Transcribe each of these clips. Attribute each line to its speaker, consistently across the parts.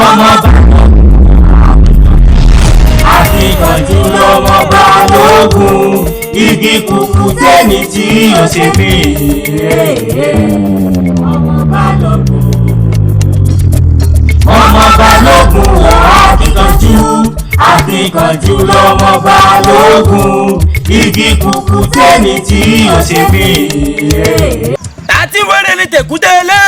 Speaker 1: Ọmọ akíkanjú lọmọ Balógun, igi kúkú tẹ́ni tí ó ṣe bí. Ọmọ Balógun, ọmọ Balógun, akíkanjú, akíkanjú lọmọ Balógun, igi kúkú tẹ́ni tí ó ṣe bí.
Speaker 2: Tàtí wẹ́rẹ́ ni tẹ̀kútẹ́ lé.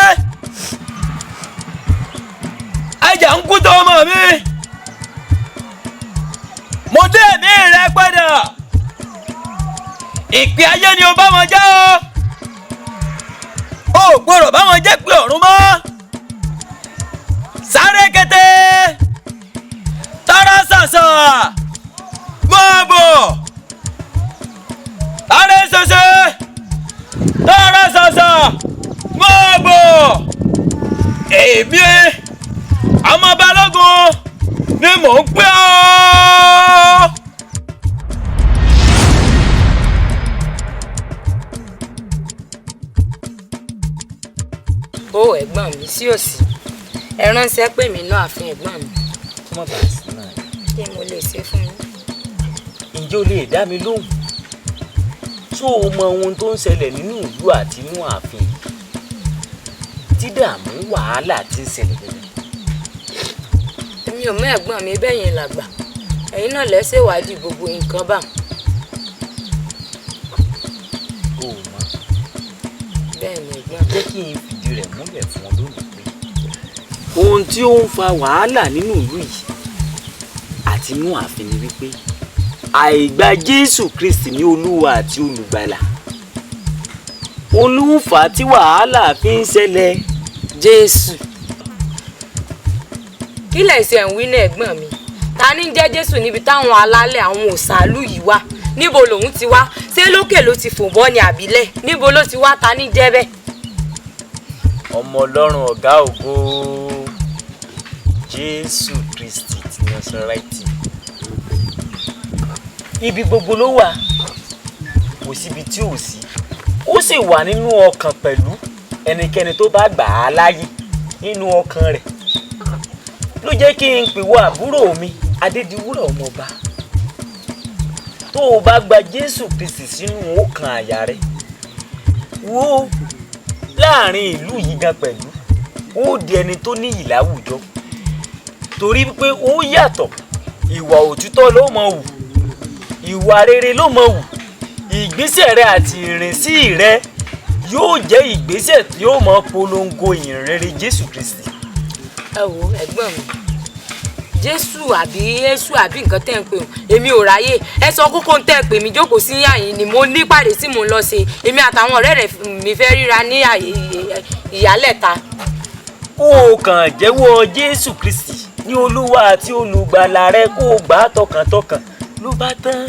Speaker 2: Ajá ń kú tó ọmọ mi. Mo dé ẹ̀mí rẹ padà. Ìpè ayé ni o bá wọn jẹ́ o. O ò gbọ́dọ̀ bá wọn jẹ́ pé ọ̀run mọ́. Sáré kété. Tara ṣàṣà. Máa bọ̀. Sáré ṣẹṣẹ. Tara ṣàṣà. Máa bọ̀. Èmi ọmọ Balógun ni mò ń pè ọ́.
Speaker 3: Ó ẹ̀gbọ́n mi, sí òsì ẹ ránṣẹ́ pè mí náà ààfin ẹ̀gbọ́n mi.
Speaker 4: Kó má bàa sí náà.
Speaker 3: Kí mo lè ṣe fún yín?
Speaker 4: Ǹjẹ́ o lè dá mi lóhùn? Tó o mọ ohun tó ń ṣẹlẹ̀ nínú ìlú àti inú ààfin tí dààmú wàhálà ti ń ṣẹlẹ̀ gẹ́gẹ́?
Speaker 3: Èmi ò mọ̀ ẹ̀gbọ́n mi, bẹ́yìn làgbà, ẹ̀yin náà lẹ́sẹ̀ wádìí gbogbo nǹkan bá.
Speaker 4: O ò mọ̀.
Speaker 3: Bẹ́ẹ̀ ni ẹ̀gbọ́n mi.
Speaker 4: Jẹ́ kí n fìdí rẹ̀ múlẹ̀ fún ọ lónìí pé ohun tí ó ń fa wàhálà nínú ìlú yìí àti inú ààfin ni wípé àìgbà Jésù Kristi ní Olúwa àti Olùgbàlà olúfà tí wàhálà fi ń ṣẹlẹ̀.
Speaker 3: Jésù, kí lẹ̀ ṣe ń wí náà ẹ̀gbọ́n mi? Ta ní jẹ́ Jésù níbi táwọn alálẹ̀ àwọn òṣàlù yìí wà? Níbo lòun ti wá? Ṣé lókè ló ti fò bọ́ ni àbílẹ̀? Níbo ló ti wá? Ta ní jẹ́ bẹ́ẹ̀?
Speaker 4: Ọmọ Ọlọ́run ọ̀gá ògo Jésù Kristi ti Násárẹ́tì, ibi gbogbo ló wà, kò síbi tí ò sí, ó sì wà nínú ọkàn pẹ̀lú ẹnikẹ́ni tó bá gbà á láàyè nínú ọkàn rẹ̀. Ló jẹ́ kí n pè wọ àbúrò mi Adédiwúrà ọmọọba. Tó o bá gba Jésù Kristi sínú ọkàn àyà rẹ, wo láàrin ìlú yìí gan pẹ̀lú, ó di ẹni tó níyì láwùjọ, torí pé ó yàtọ̀. Ìwà òtítọ́ ló mọ̀ wù, ìwà rere ló mọ̀ wù, ìgbésẹ̀ rẹ àti ìrìnsí rẹ yóò jẹ́ ìgbésẹ̀ tí yóò mọ polongo ìhìnrere Jésù Kristi.
Speaker 3: Ẹ wo ẹ̀gbọ́n mi, Jésù àbí Jésù àbí nǹkan tẹ́ ń pè wọ́n, èmi ò ráyè. Ẹ sọ kókó ń tẹ́ ń pè mí jókòó sí àyìn ni mo ní pàdé tí mò ń lọ ṣe. Èmi àtàwọn ọ̀rẹ́ rẹ̀ mi fẹ́ ríra ní ìyálẹ̀ta.
Speaker 4: Kó o kàn jẹ́wọ́ Jésù Kristi ní Olúwa àti Olùgbàlà rẹ, kó o gbà á tọkàntọkàn, ló bá tán.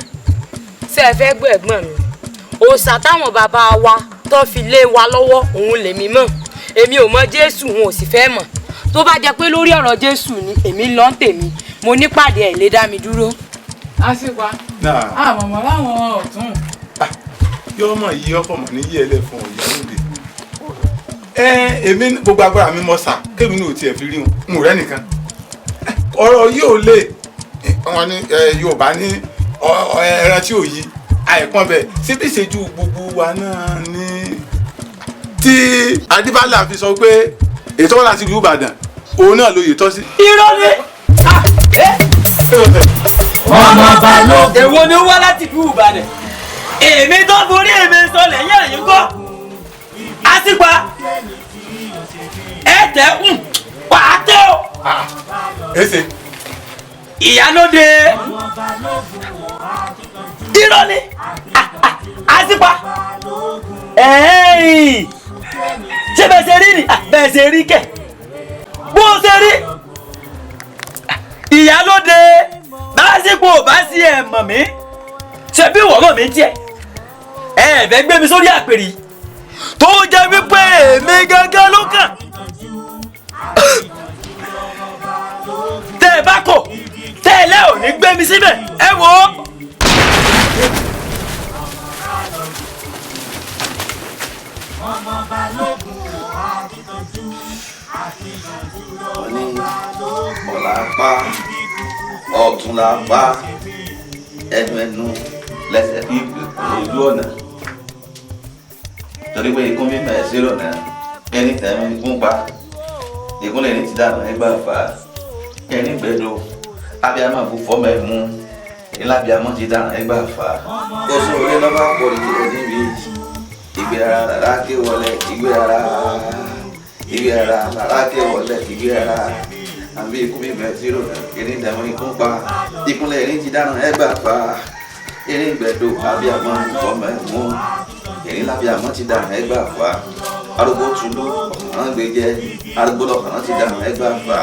Speaker 3: Ṣé ẹ fẹ́ gbọ́ ẹ̀gbọ́n mi? Òòṣà táwọn bàbá wa tó fi lé wa lọ́wọ́ òun lèmi mọ̀. Èmi ò mọ Jésù, òun ò sì fẹ́ mọ̀. Tó bá jẹ́ pé lórí ọ̀rọ̀ Jésù ni èmi lọ ń tèmi, mo nípàdé ẹ̀ lè dá mi dúró.
Speaker 5: Àṣìpa àmọ̀mọ́ láwọn ọ̀tún.
Speaker 6: Yóò mọ̀ yí ọkọ̀ mọ̀ ní yí ẹlẹ́ fún ọ̀yà lóde. Ẹ èmi gbogbo agbára mi mọ sà kémi ní òtí ẹ̀ fi rí wọn n ò rẹ́ nìkan. Ọ̀rọ̀ yóò lè wọn ní Yorùbá ní ẹran tí ò yí àìpọ́n bẹ́ẹ̀ síbi ìṣẹ́jú gbogbo wa náà ní. Tí Adébálà fi sọ pé ètò wọn láti ìlú Ìbàdàn òun náà lóye tọ́ sí.
Speaker 2: Irọ́ ni.
Speaker 1: Ọmọ Balógun.
Speaker 2: Èwo ni ó wá láti ìlú Ìbàdàn? Èmi tó forí èmi sọlẹ̀ yẹn yín kọ́. Àsìpa ẹ tẹ ń wà á tẹ o.
Speaker 6: Èsè.
Speaker 2: Ìyálóde. Irọ́ ni. Àsìpa. Ṣé bẹ́ẹ̀ ṣe rí ni? Bẹ́ẹ̀ ṣe rí kẹ̀. Bó ṣe rí. Ìyálóde. Básípò bá sí ẹ̀ mọ̀ mí. Ṣé bí wọ́n mọ̀ mí tiẹ̀? Ẹ Ẹ fẹ́ gbé mi sórí àpèrè tó jẹ́ wípé èmi gángan ló kàn. Tẹ́ ẹ bá kọ̀, tẹ́ ẹ lẹ́ ò ní gbé mi síbẹ̀, ẹ wò ó.
Speaker 7: Wọ́n ní ọ̀la pa ọ̀tún la pa ẹnu ẹnu lẹ́sẹ̀ bí ojú ọ̀nà torí pé ikú mímọ̀ ẹ̀ sí ọ̀nà ẹni tẹ̀mí ikú pa ìkúnlẹ̀ ní ti dànù ẹgbà fà ẹni gbẹdọ̀ abiyamọ kò fọmọ ẹ mú ìlàbíamọ ti dànù ẹgbà fà ó sún orí lọ́ba pọ̀ ní tirẹ̀ níbi ìgbé ara rárá ké wọlé ìgbé ara ìgbé ara rárá ké wọlé ìgbé ara àbí ikú mímọ̀ ẹ̀ sí ọ̀nà ẹni tẹ̀mí ikú pa ìkúnlẹ̀ ní ti dànù ẹgbà fà ẹni gbẹdọ̀ abiyamọ kò fọmọ ẹ mú ìlàbíamọ ti dànù ẹgbà fà arúgbó tulu ọ̀hán gbẹjẹ arúgbó lọ́kàn ti dànù ẹgbà fà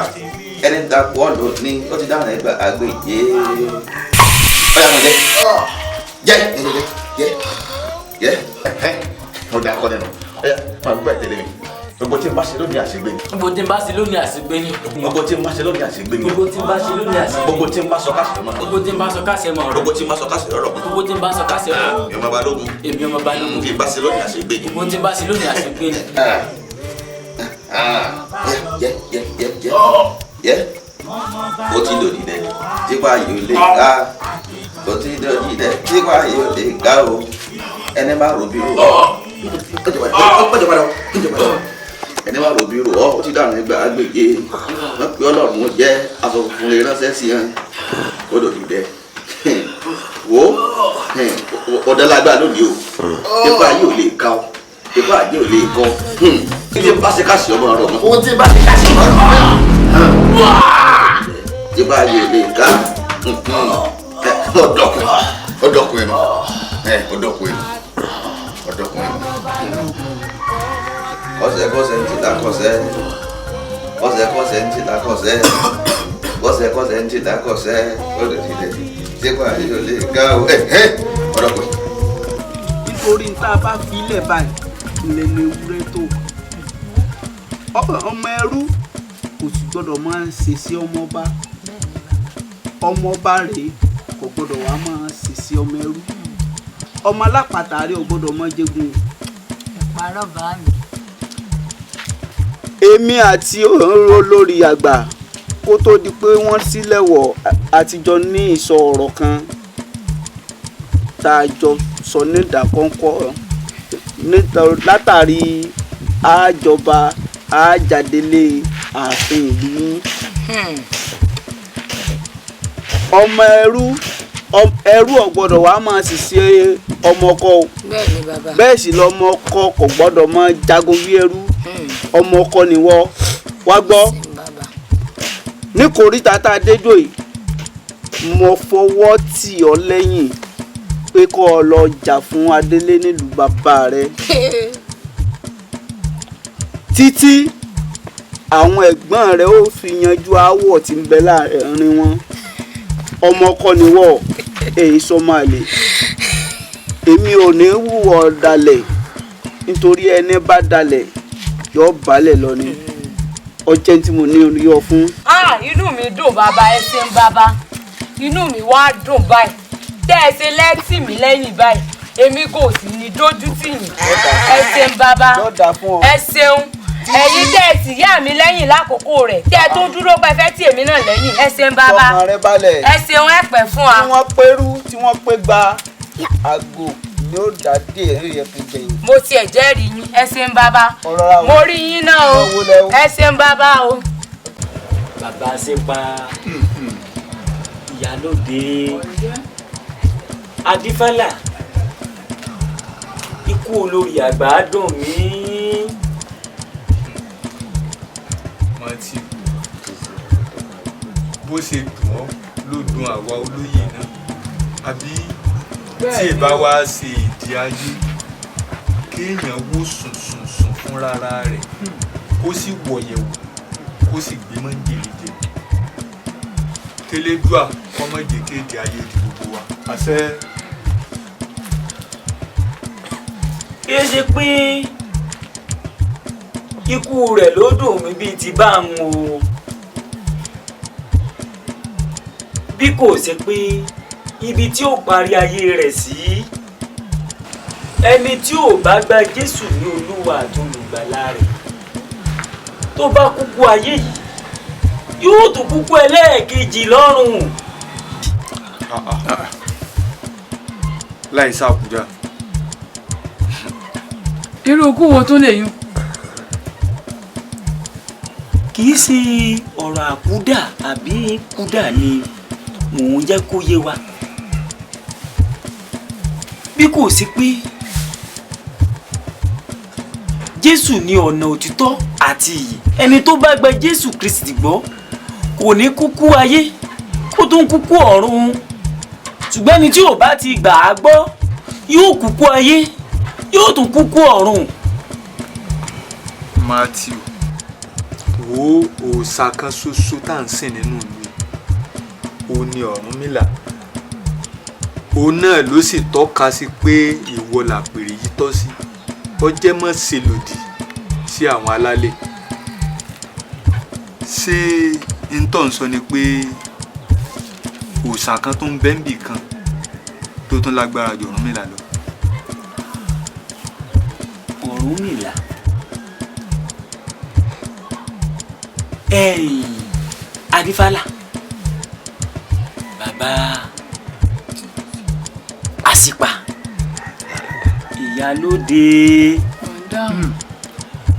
Speaker 7: ẹni takò ọ̀lọ́ ní ó ti dànù ẹgbà àgbèjé. Ọ̀yà mo jẹ jẹ jẹ jẹ jẹ ó dà kọ́ nínú ọ̀yà máa gbọ́ ìtẹ̀lé mi. Gbogbo tí n bá ṣe lónìí àṣegbè ni.
Speaker 4: Gbogbo tí n bá ṣe lónìí àṣegbè ni.
Speaker 7: Gbogbo tí n bá ṣe lónìí àṣegbè ni.
Speaker 4: Gbogbo tí n bá ṣe lónìí àṣegbè ni.
Speaker 7: Gbogbo tí n bá sọ káṣẹ mọ́.
Speaker 4: Gbogbo tí n bá sọ káṣẹ mọ́.
Speaker 7: Gbogbo tí n bá sọ káṣẹ rọrọ.
Speaker 4: Gbogbo tí n bá sọ káṣẹ rọrọ.
Speaker 7: Èmi ọmọ balógun.
Speaker 4: Èmi ọmọ balógun.
Speaker 7: Tí n bá ṣe lónìí àṣegbè ni.
Speaker 4: Gbogbo tí n bá ṣe lónìí àṣegbè ni.
Speaker 7: Yẹ yẹ yẹ yẹ yẹ ó ti lòdì dẹ tipa yóò lè ká ó ti lòdì dẹ tipa yóò lè ká o ẹni bá rò bí rò ọ ẹni wàá rò bí rò ọ ó ti dànù ẹgbẹ́ àgbègbè wọn pe Ọlọ́run jẹ aṣọ funfun lè ránṣẹ́ sí ẹ ó lòdì dẹ wo ọ̀dọ́lágbá lónìí o ipa yóò lè ká o ipa yóò lè kọ kí ni bá ṣe ká sí ọmọ ọ̀rọ̀ mọ́.
Speaker 8: Ohun tí bá ṣe ká sí ọmọ ọ̀rọ̀ mọ́.
Speaker 7: Ipa yóò lè ká ọ̀dọ́kùn ọ̀dọ́kùn ẹ̀nu ọ̀dọ́kùn ẹ̀nu ọ̀dọ́kùn ẹ̀nu. Kọ́sẹ̀ kọ́sẹ̀ ń tìta kọ́sẹ̀ kọ́sẹ̀ kọ́sẹ̀ ń tìta kọ́sẹ̀ kọ́sẹ̀ kọ́sẹ̀ ń tìta kọ́sẹ̀ ọ̀dọ̀tìlẹ̀ sípa yóò lè ká o ọ̀dọ́kùn.
Speaker 9: Nítorí tá a bá fi ilẹ̀ báyìí lẹ́nu ewúrẹ́ tó ọmọ ẹrú kò sì gbọ́dọ̀ máa ń ṣe sí ọmọọba ọmọọba rèé kò gbọ́dọ̀ wá máa ṣe sí ọmọ ẹrú ọmọ alápàtà rèé ò gbọ́dọ̀ máa jẹ́gun.
Speaker 3: Ìparọ́ bá mi.
Speaker 9: Èmi àti olórí àgbà kó tó di pé wọ́n sílẹ̀ wọ̀ àtijọ́ ní ìsọ ọ̀rọ̀ kan tá a jọ sọ ní ìdákọ́ńkọ́ látàrí àjọba àjàdélé ààfin ìlú yín. Ọmọ ẹrú ẹrú ò gbọ́dọ̀ wá máa sì ṣe ọmọ ọkọ o bẹ́ẹ̀ sì lọmọ ọkọ kò gbọ́dọ̀ máa jagun bí ẹrú ọmọ ọkọ nìwọ wá gbọ́ ní kòríta tá a déjò yìí mo fọwọ́ tì ọ́ lẹ́yìn pé kó o lọ jà fún Adélé nílùú bàbá rẹ títí àwọn ẹ̀gbọ́n rẹ ó fi yanjú aáwọ̀ tí ń bẹ láàrin wọn ọmọ ọkọ nìwọ èyí sọmọ àlè èmi ò ní wùwọ̀ dalẹ̀ nítorí ẹni bá dalẹ̀ yọ balẹ̀ lọ ni ọjẹ́ tí mo ní yọ fún.
Speaker 3: Inú mi dùn bàbá ẹ ṣeun bàbá inú mi wá dùn báyìí tẹ́ ẹ ṣe lẹ́tì mí lẹ́yìn báyìí èmi kò sì ní dójú tì yín ẹ ṣeun bàbá ẹ ṣeun ẹ̀yin tẹ́ ẹ sì yá mi lẹ́yìn lákòókò rẹ̀ tẹ́ ẹ tó dúró pé fẹ́ tì èmi náà lẹ́yìn ẹ ṣeun bàbá ẹ ṣeun ẹ pẹ́ fún wa.
Speaker 9: Tí wọ́n pẹ́rú tí wọ́n pé gba àgò ni ó dá dé ẹ̀rí rẹ̀ fi gbẹ̀yìn.
Speaker 3: Mo tiẹ̀ jẹ́rìí yín ẹ ṣeun bàbá mo rí yín náà o ẹ ṣeun bàbá o.
Speaker 4: Bàbá ṣe pa ìyálóde Adífálà ikú olórí àgbà dùn mí.
Speaker 6: Mọ̀tì bó ṣe dùn ọ́ ló dùn àwa olóyè náà àbí tí ì bá wá ṣe ìdí ayé kéèyàn wò sùn sùn sùn fúnra rẹ̀ kó sì wọ̀yẹ̀wò kó sì gbé mọ́ńjèlé jẹ kélédùà kọ́mọ̀jẹ̀ kéde ayé di gbogbo wa àṣẹ.
Speaker 4: Kì í ṣe pé ikú rẹ̀ ló dùn mí bíi ti bá ń o, bí kò ṣe pé ibi tí ó parí ayé rẹ̀ sí. Ẹni tí ò bá gba Jésù ní Olúwa àti Olùgbàlà rẹ̀, tó bá kúkú ayé yìí, yóò tún kúkú ẹlẹ́ẹ̀kejì lọ́run.
Speaker 10: Láì sàkúdà.
Speaker 5: Irú ikú wo tún lè yún?
Speaker 4: Kì í ṣe ọ̀rọ̀ àkúdà àbí kúdà ni mò ń jẹ́ kó yé wa, bí kò sí pé Jésù ní ọ̀nà òtítọ́ àti ìyè. Ẹni tó bá gba Jésù Kristi gbọ́ kò ní kúkú ayé kó tó ń kúkú ọ̀run, ṣùgbọ́n ẹni tí ò bá ti gbà á gbọ́ yóò kúkú ayé yóò tún kúkú ọ̀run.
Speaker 10: Matthew, wo òòṣà kan ṣoṣo tá à ń sìn nínú ìlú òun ni Ọ̀rúnmìlà. Òun náà ló sì tọ́ka sí pé ìwọ làpèrè yìí tọ́ sí. Ó jẹ́ mọ́ ṣe lòdì sí àwọn alálẹ̀. Ṣé n tó ń sọ ni pé òòṣà kan tó ń bẹ níbì kan tó tún lágbára ju Ọ̀rúnmìlà lọ?
Speaker 4: Ọ̀rúnmìlà, Adífálà, bàbá Àsìpà, ìyálóde,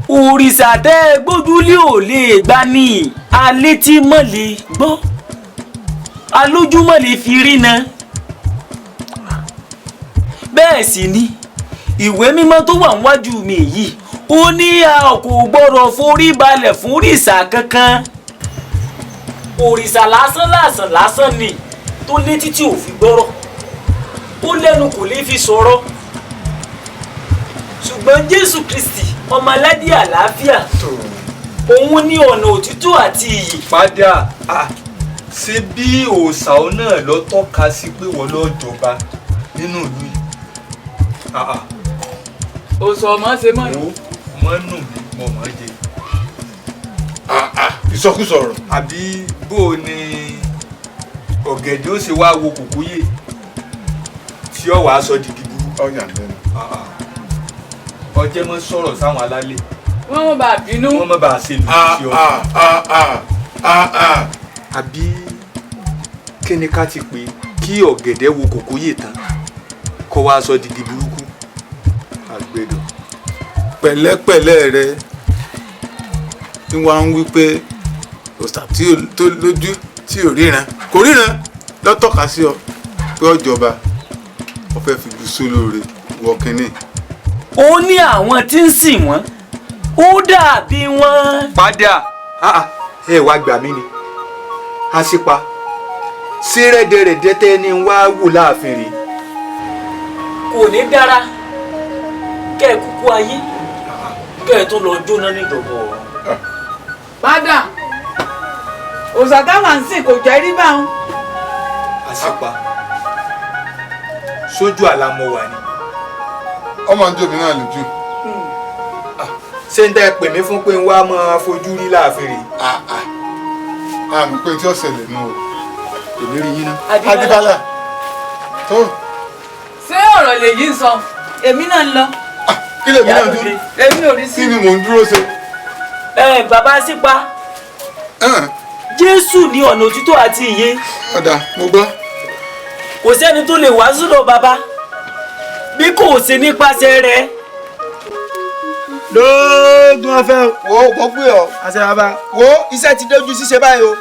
Speaker 4: òrìṣà tẹ́ ẹ gbójúlé ò lè gbà ní alétí mọ́ lè gbọ́, alójúmọ́ lè fi rí na. Bẹ́ẹ̀ sì ni ìwé mímọ́ tó wà níwájú mi yìí, ó ní a kò gbọ́dọ̀ forí balẹ̀ fún òrìṣà kankan. Òrìṣà lásán lásán lásán ni tó létí tí ò fi gbọ́rọ̀, ó lẹ́nu kò lè fi sọ̀rọ̀. Ṣùgbọ́n Jésù Kristi ọmọ aládé àlàáfíà, òun ní ọ̀nà òtítọ́ àti ìyè.
Speaker 10: Padà, ṣé bí òòṣà náà lọ tọ́ka sí pé wọ́n lọ́ọ́ jọba nínú ìlú yìí?
Speaker 5: Òòṣà ọmọ ṣe mọ́.
Speaker 10: Wo mọ́ nù mí, mo mọ̀ jẹ.
Speaker 6: Ìsọkúsọ ọ̀rọ̀.
Speaker 10: Àbí bó o ní ọ̀gẹ̀dẹ̀ ó ṣe wá wo kòkóyè tí ó wàá sọ dìgì burú.
Speaker 6: Ọyàn lẹ́nu.
Speaker 10: Ọjẹ́ mọ́ sọ̀rọ̀ sáwọn alálẹ̀.
Speaker 5: Wọ́n mọ̀ bá bínú.
Speaker 10: Wọ́n mọ̀ bá ṣe lù sí ọ. Àbí kí ni ká ti pè kí ọ̀gẹ̀dẹ̀ wo kòkóyè tán kó wá sọ dìgì burúkú? Àgbẹ̀dọ̀.
Speaker 6: Pẹ̀lẹ́pẹ̀lẹ́ rẹ tí wọ́n á ń wí pé òòṣà tó lójú tí ò ríran kò ríran lọ́tọ̀ka sí ọ pé ọjọba ọ fẹ́ fi lu sólóore wọ kínní.
Speaker 4: Ó ní àwọn tí ń sìn wọ́n ó dàbí wọn.
Speaker 10: Padà, ẹ wá gbà mí ni Àsìpà, ṣé rẹ́dẹ̀rẹ̀dẹ̀ tẹ́ ni wá wò láàfin rèé?
Speaker 4: Kò ní dára kẹ́ ẹ kúkú ayé kẹ́ ẹ tún lọ jóná níjọba ọ̀run.
Speaker 5: Padà, òòṣà táwa ń sìn kò jẹ́ rí báwọn.
Speaker 10: Àsìpà, sójú àlá mo wà ni.
Speaker 6: Ọmọ ń jómi náà lójú.
Speaker 10: Ṣé ń tẹ́ pè mí fún pé ń wá máa fojú rí láàfin rèé?
Speaker 6: Àmì pé tí ó ṣẹlẹ̀ nù o.
Speaker 10: Èmi rí yín ná.
Speaker 6: Adífálà tó.
Speaker 5: Ṣé ọ̀rọ̀ lèyí ń sọ? Èmi náà ń lọ.
Speaker 6: Kí lèmi náà dúró?
Speaker 5: Èmi ò rí sí.
Speaker 6: Kí ni mò ń dúró ṣe?
Speaker 4: Ẹ bàbá Àsìpà, Jésù ní ọ̀nà òtítọ́ àti ìyè.
Speaker 6: Ọ̀dà, mo gbọ́.
Speaker 4: Kò sẹ́ni tó lè wá sọ́dọ̀ bàbá bí kò ṣe nípasẹ̀ rẹ̀.
Speaker 11: Lóògùn ọ̀fẹ́ o.
Speaker 9: Wo kò gbé ọ.
Speaker 11: Àṣẹ bàbá.
Speaker 9: Wo iṣẹ́ ti dójú ṣíṣe báyìí o.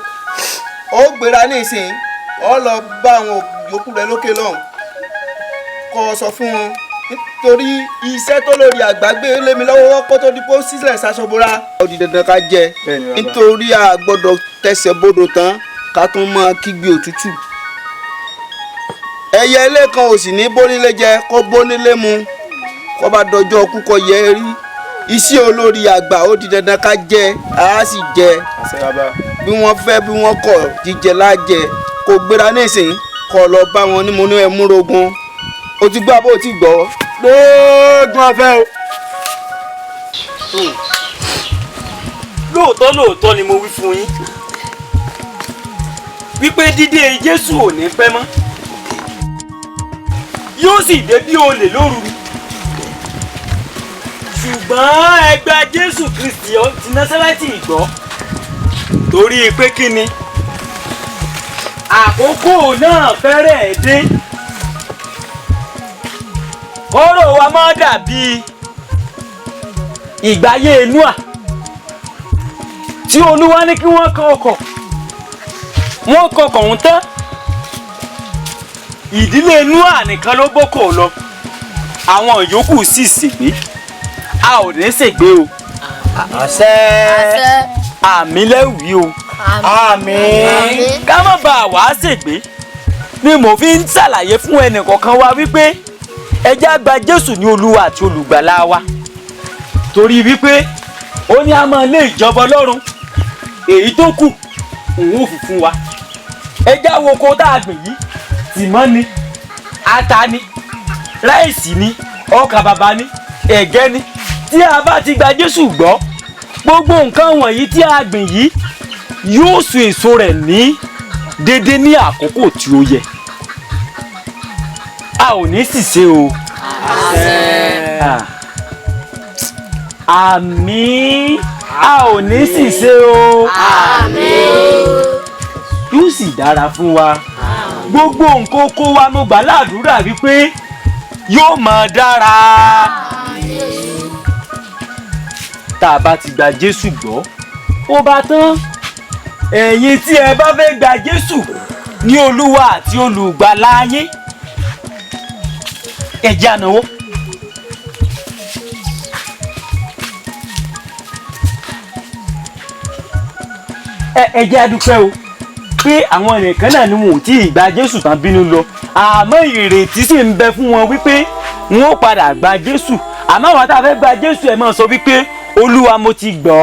Speaker 9: Ó gbéra ní ìsìn, ó lọ bá àwọn yòókù rẹ lókè lọ́hùn. Kó o sọ fún wọn nítorí iṣẹ́ tó lórí àgbà gbé lé mi lọ́wọ́ kó tó di pé ó sílẹ̀ ṣaṣọbora. Ó di dandan ká jẹ nítorí a gbọ́dọ̀ tẹsẹ̀ bodò tán ká tún máa kígbe òtútù. Ẹyẹ ilé kan ò sì ní bónílé jẹ kó bónílé mu, kó bá dọjọ́ kú kó yẹ rí. Iṣẹ́ olórí àgbà ó di dandan ká jẹ, a sì jẹ. Bí wọ́n fẹ́ bí wọ́n kọ̀, jíjẹ lájẹ. Kò gbéra nísìn kó lọ bá wọn ní mo ní ẹ múrogun. O ti gbọ́ àbó o ti gbọ́.
Speaker 10: Lóògùn ọ̀fẹ́ o.
Speaker 4: Lóòótọ́ lóòótọ́ ni mo wí fún yín wípé dídé Jésù ò ní pẹ́ mọ́, yóò sì dé bí olè lóru. Ṣùgbọ́n ẹ gba Jésù Kristi ti Násárẹ́tì gbọ́, torí pé kí ni àkókò náà fẹ́rẹ̀ dé. Kọ́rọ̀ wa máa dàbí ìgbáyé Nóà tí Olúwa ní kí wọ́n kan ọkọ̀, wọ́n kọkọ̀ ń tán. Ìdílé Nóà nìkan ló bókò lọ, àwọn yòókù sì ṣègbé. A ò ní ṣègbé o. Àṣẹ. Àmín lẹ́wìí o. Àmín. Ká má bàa wá ṣègbé ni mo fi ń ṣàlàyé fún ẹnìkọ̀ọ̀kan wa wípé ẹ jẹ́ á gba Jésù ní Olúwa àti Olùgbàlà wa, torí wípé ó ní a máa lé ìjọba Ọlọ́run, èyí tó kù òun ò fi fún wa. Ẹ já wo oko tá a gbìn yìí, tìmọ́ ni, ata ni, ráìsì ni, ọkà bàbà ni, ẹ̀gẹ́ ni. Tí a bá ti gba Jésù gbọ́, gbogbo nǹkan wọ̀nyí tí a gbìn yìí yóò so èso rẹ̀ ní dédé ní àkókò tí ó yẹ. A ò ní sì ṣe o. Àmín. A ò ní sì ṣe o. Àmín. Yóò sì dára fún wa. Gbogbo nǹkan oko wa mo gbà ládùúrà wípé yóò máa dára. Tá a bá ti gba Jésù gbọ́, ó bá tán. Ẹ̀yin tí ẹ bá fẹ́ gba Jésù ní Olúwa àti Olùgbàlà yín, ẹ jẹ́ ànáwó. Ẹ jẹ́ a dúpẹ́ o pé àwọn ẹnìkan náà ni wọn ò tí ì gba Jésù tán bínú lọ, àmọ́ ìrètí sì ń bẹ fún wọn wípé wọn ó padà gba Jésù. Àmọ́ àwọn tá a fẹ́ gba Jésù, ẹ máa sọ wípé Olúwa mo ti gbọ́.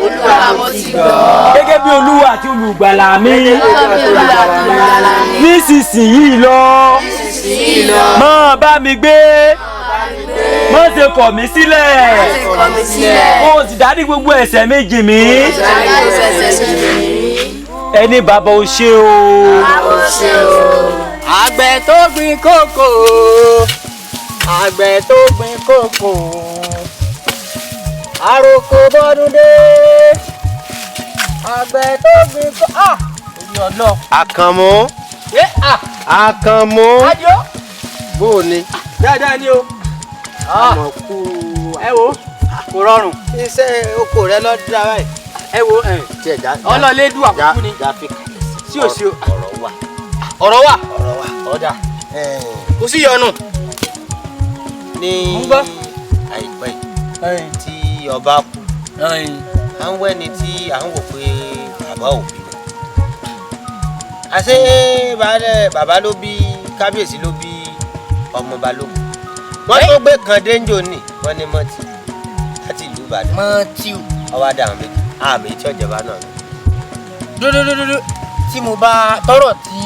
Speaker 8: Olúwa mo ti gbọ́.
Speaker 4: Gẹ́gẹ́ bí Olúwa àti Olùgbàlà mi. Nísinsìnyí lọ. Máa bá mi gbé. Má ṣe kọ̀ mí sílẹ̀. Ó sì dárí gbogbo ẹ̀ṣẹ̀ méjì mi. Ẹni bàbá o ṣé o.
Speaker 11: Àgbẹ̀ tó gbin kókò, àgbẹ̀ tó gbin kókò, àròkò bọ́dún dé. Àgbẹ̀ tó gbin kókò.
Speaker 12: Àkànmú. Àkànmú. Bó o ní.
Speaker 11: Dáadáa ni o.
Speaker 12: Ọmọ kú.
Speaker 11: Ẹ wo, kò rọrùn.
Speaker 12: Iṣẹ́ oko rẹ lọ dá báyìí.
Speaker 11: Ẹ wo ọlọ́lẹ́dùn àkókò ni. Sí ò sí o.
Speaker 12: Ọ̀rọ̀ wà.
Speaker 11: Ọ̀rọ̀ wà.
Speaker 12: Ọ̀rọ̀ wà.
Speaker 11: Ọ̀dà. Kò sí yọnu.
Speaker 12: Ní àìpẹ́ tí ọba kú, à ń wẹ́ni tí à ń wò pé bàbá ò bí. Àṣé bàbá ló bí kábíyèsí ló bí ọmọ Balógun. Wọ́n tó gbé kan dénjò ní wọ́n ní mọ́tì láti ìlú Ìbàdàn.
Speaker 11: Mọ́tì.
Speaker 12: Ọwọ́ adé àwọn méjì àmì tí ọ̀jọ̀ba náà.
Speaker 11: Dúdúdúdú tí mo bá tọrọ tí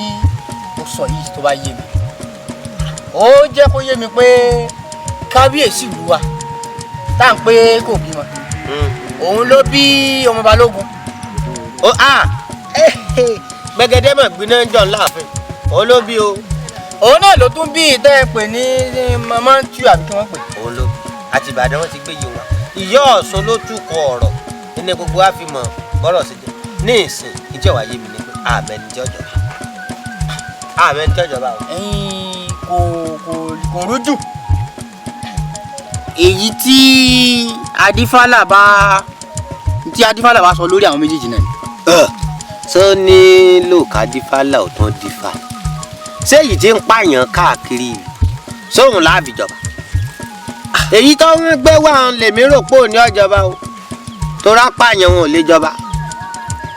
Speaker 11: mo sọ yìí tó bá yé mi, ó jẹ́ kó yé mi pé kábíyèsí ìlú wa tá à ń pé kò bímọ, òun ló bí ọmọ Balógun.
Speaker 12: Gbẹ̀gẹ́dẹ́ mọ̀ gbiná jọ̀ láàfin, òun ló bí o.
Speaker 11: Òun náà ló tún bí ìtẹ́ ẹ pè ní mọ́ńtù àbí kí wọ́n pè.
Speaker 12: Òun ló bí. Àti Ìbàdàn wọn ti gbé yìí wá. Ìyá Ọ̀ṣun ló túkọ̀ ọ̀rọ̀ ní gbogbo wa fi mọ̀ bọ́rọ̀ sí jẹ́. Ní ìsìn ìjọ wáyé mi ni pé àmẹ́ni tí ọjọba. Àmẹ́ni tí ọjọba o.
Speaker 11: Kò kò kò rújù. Èyí tí Adífálà bá sọ lórí àwọn méjèèjì náà ni.
Speaker 12: Sọ nílò kádífálà ò tán dífá. Ṣé èyí tí ń pààyàn káàkiri sóhun láàbìjọba? Èyí tó ń gbé wá ń lèmi rò pé òní ọjọba o, torá pààyàn wọn ò lè jọba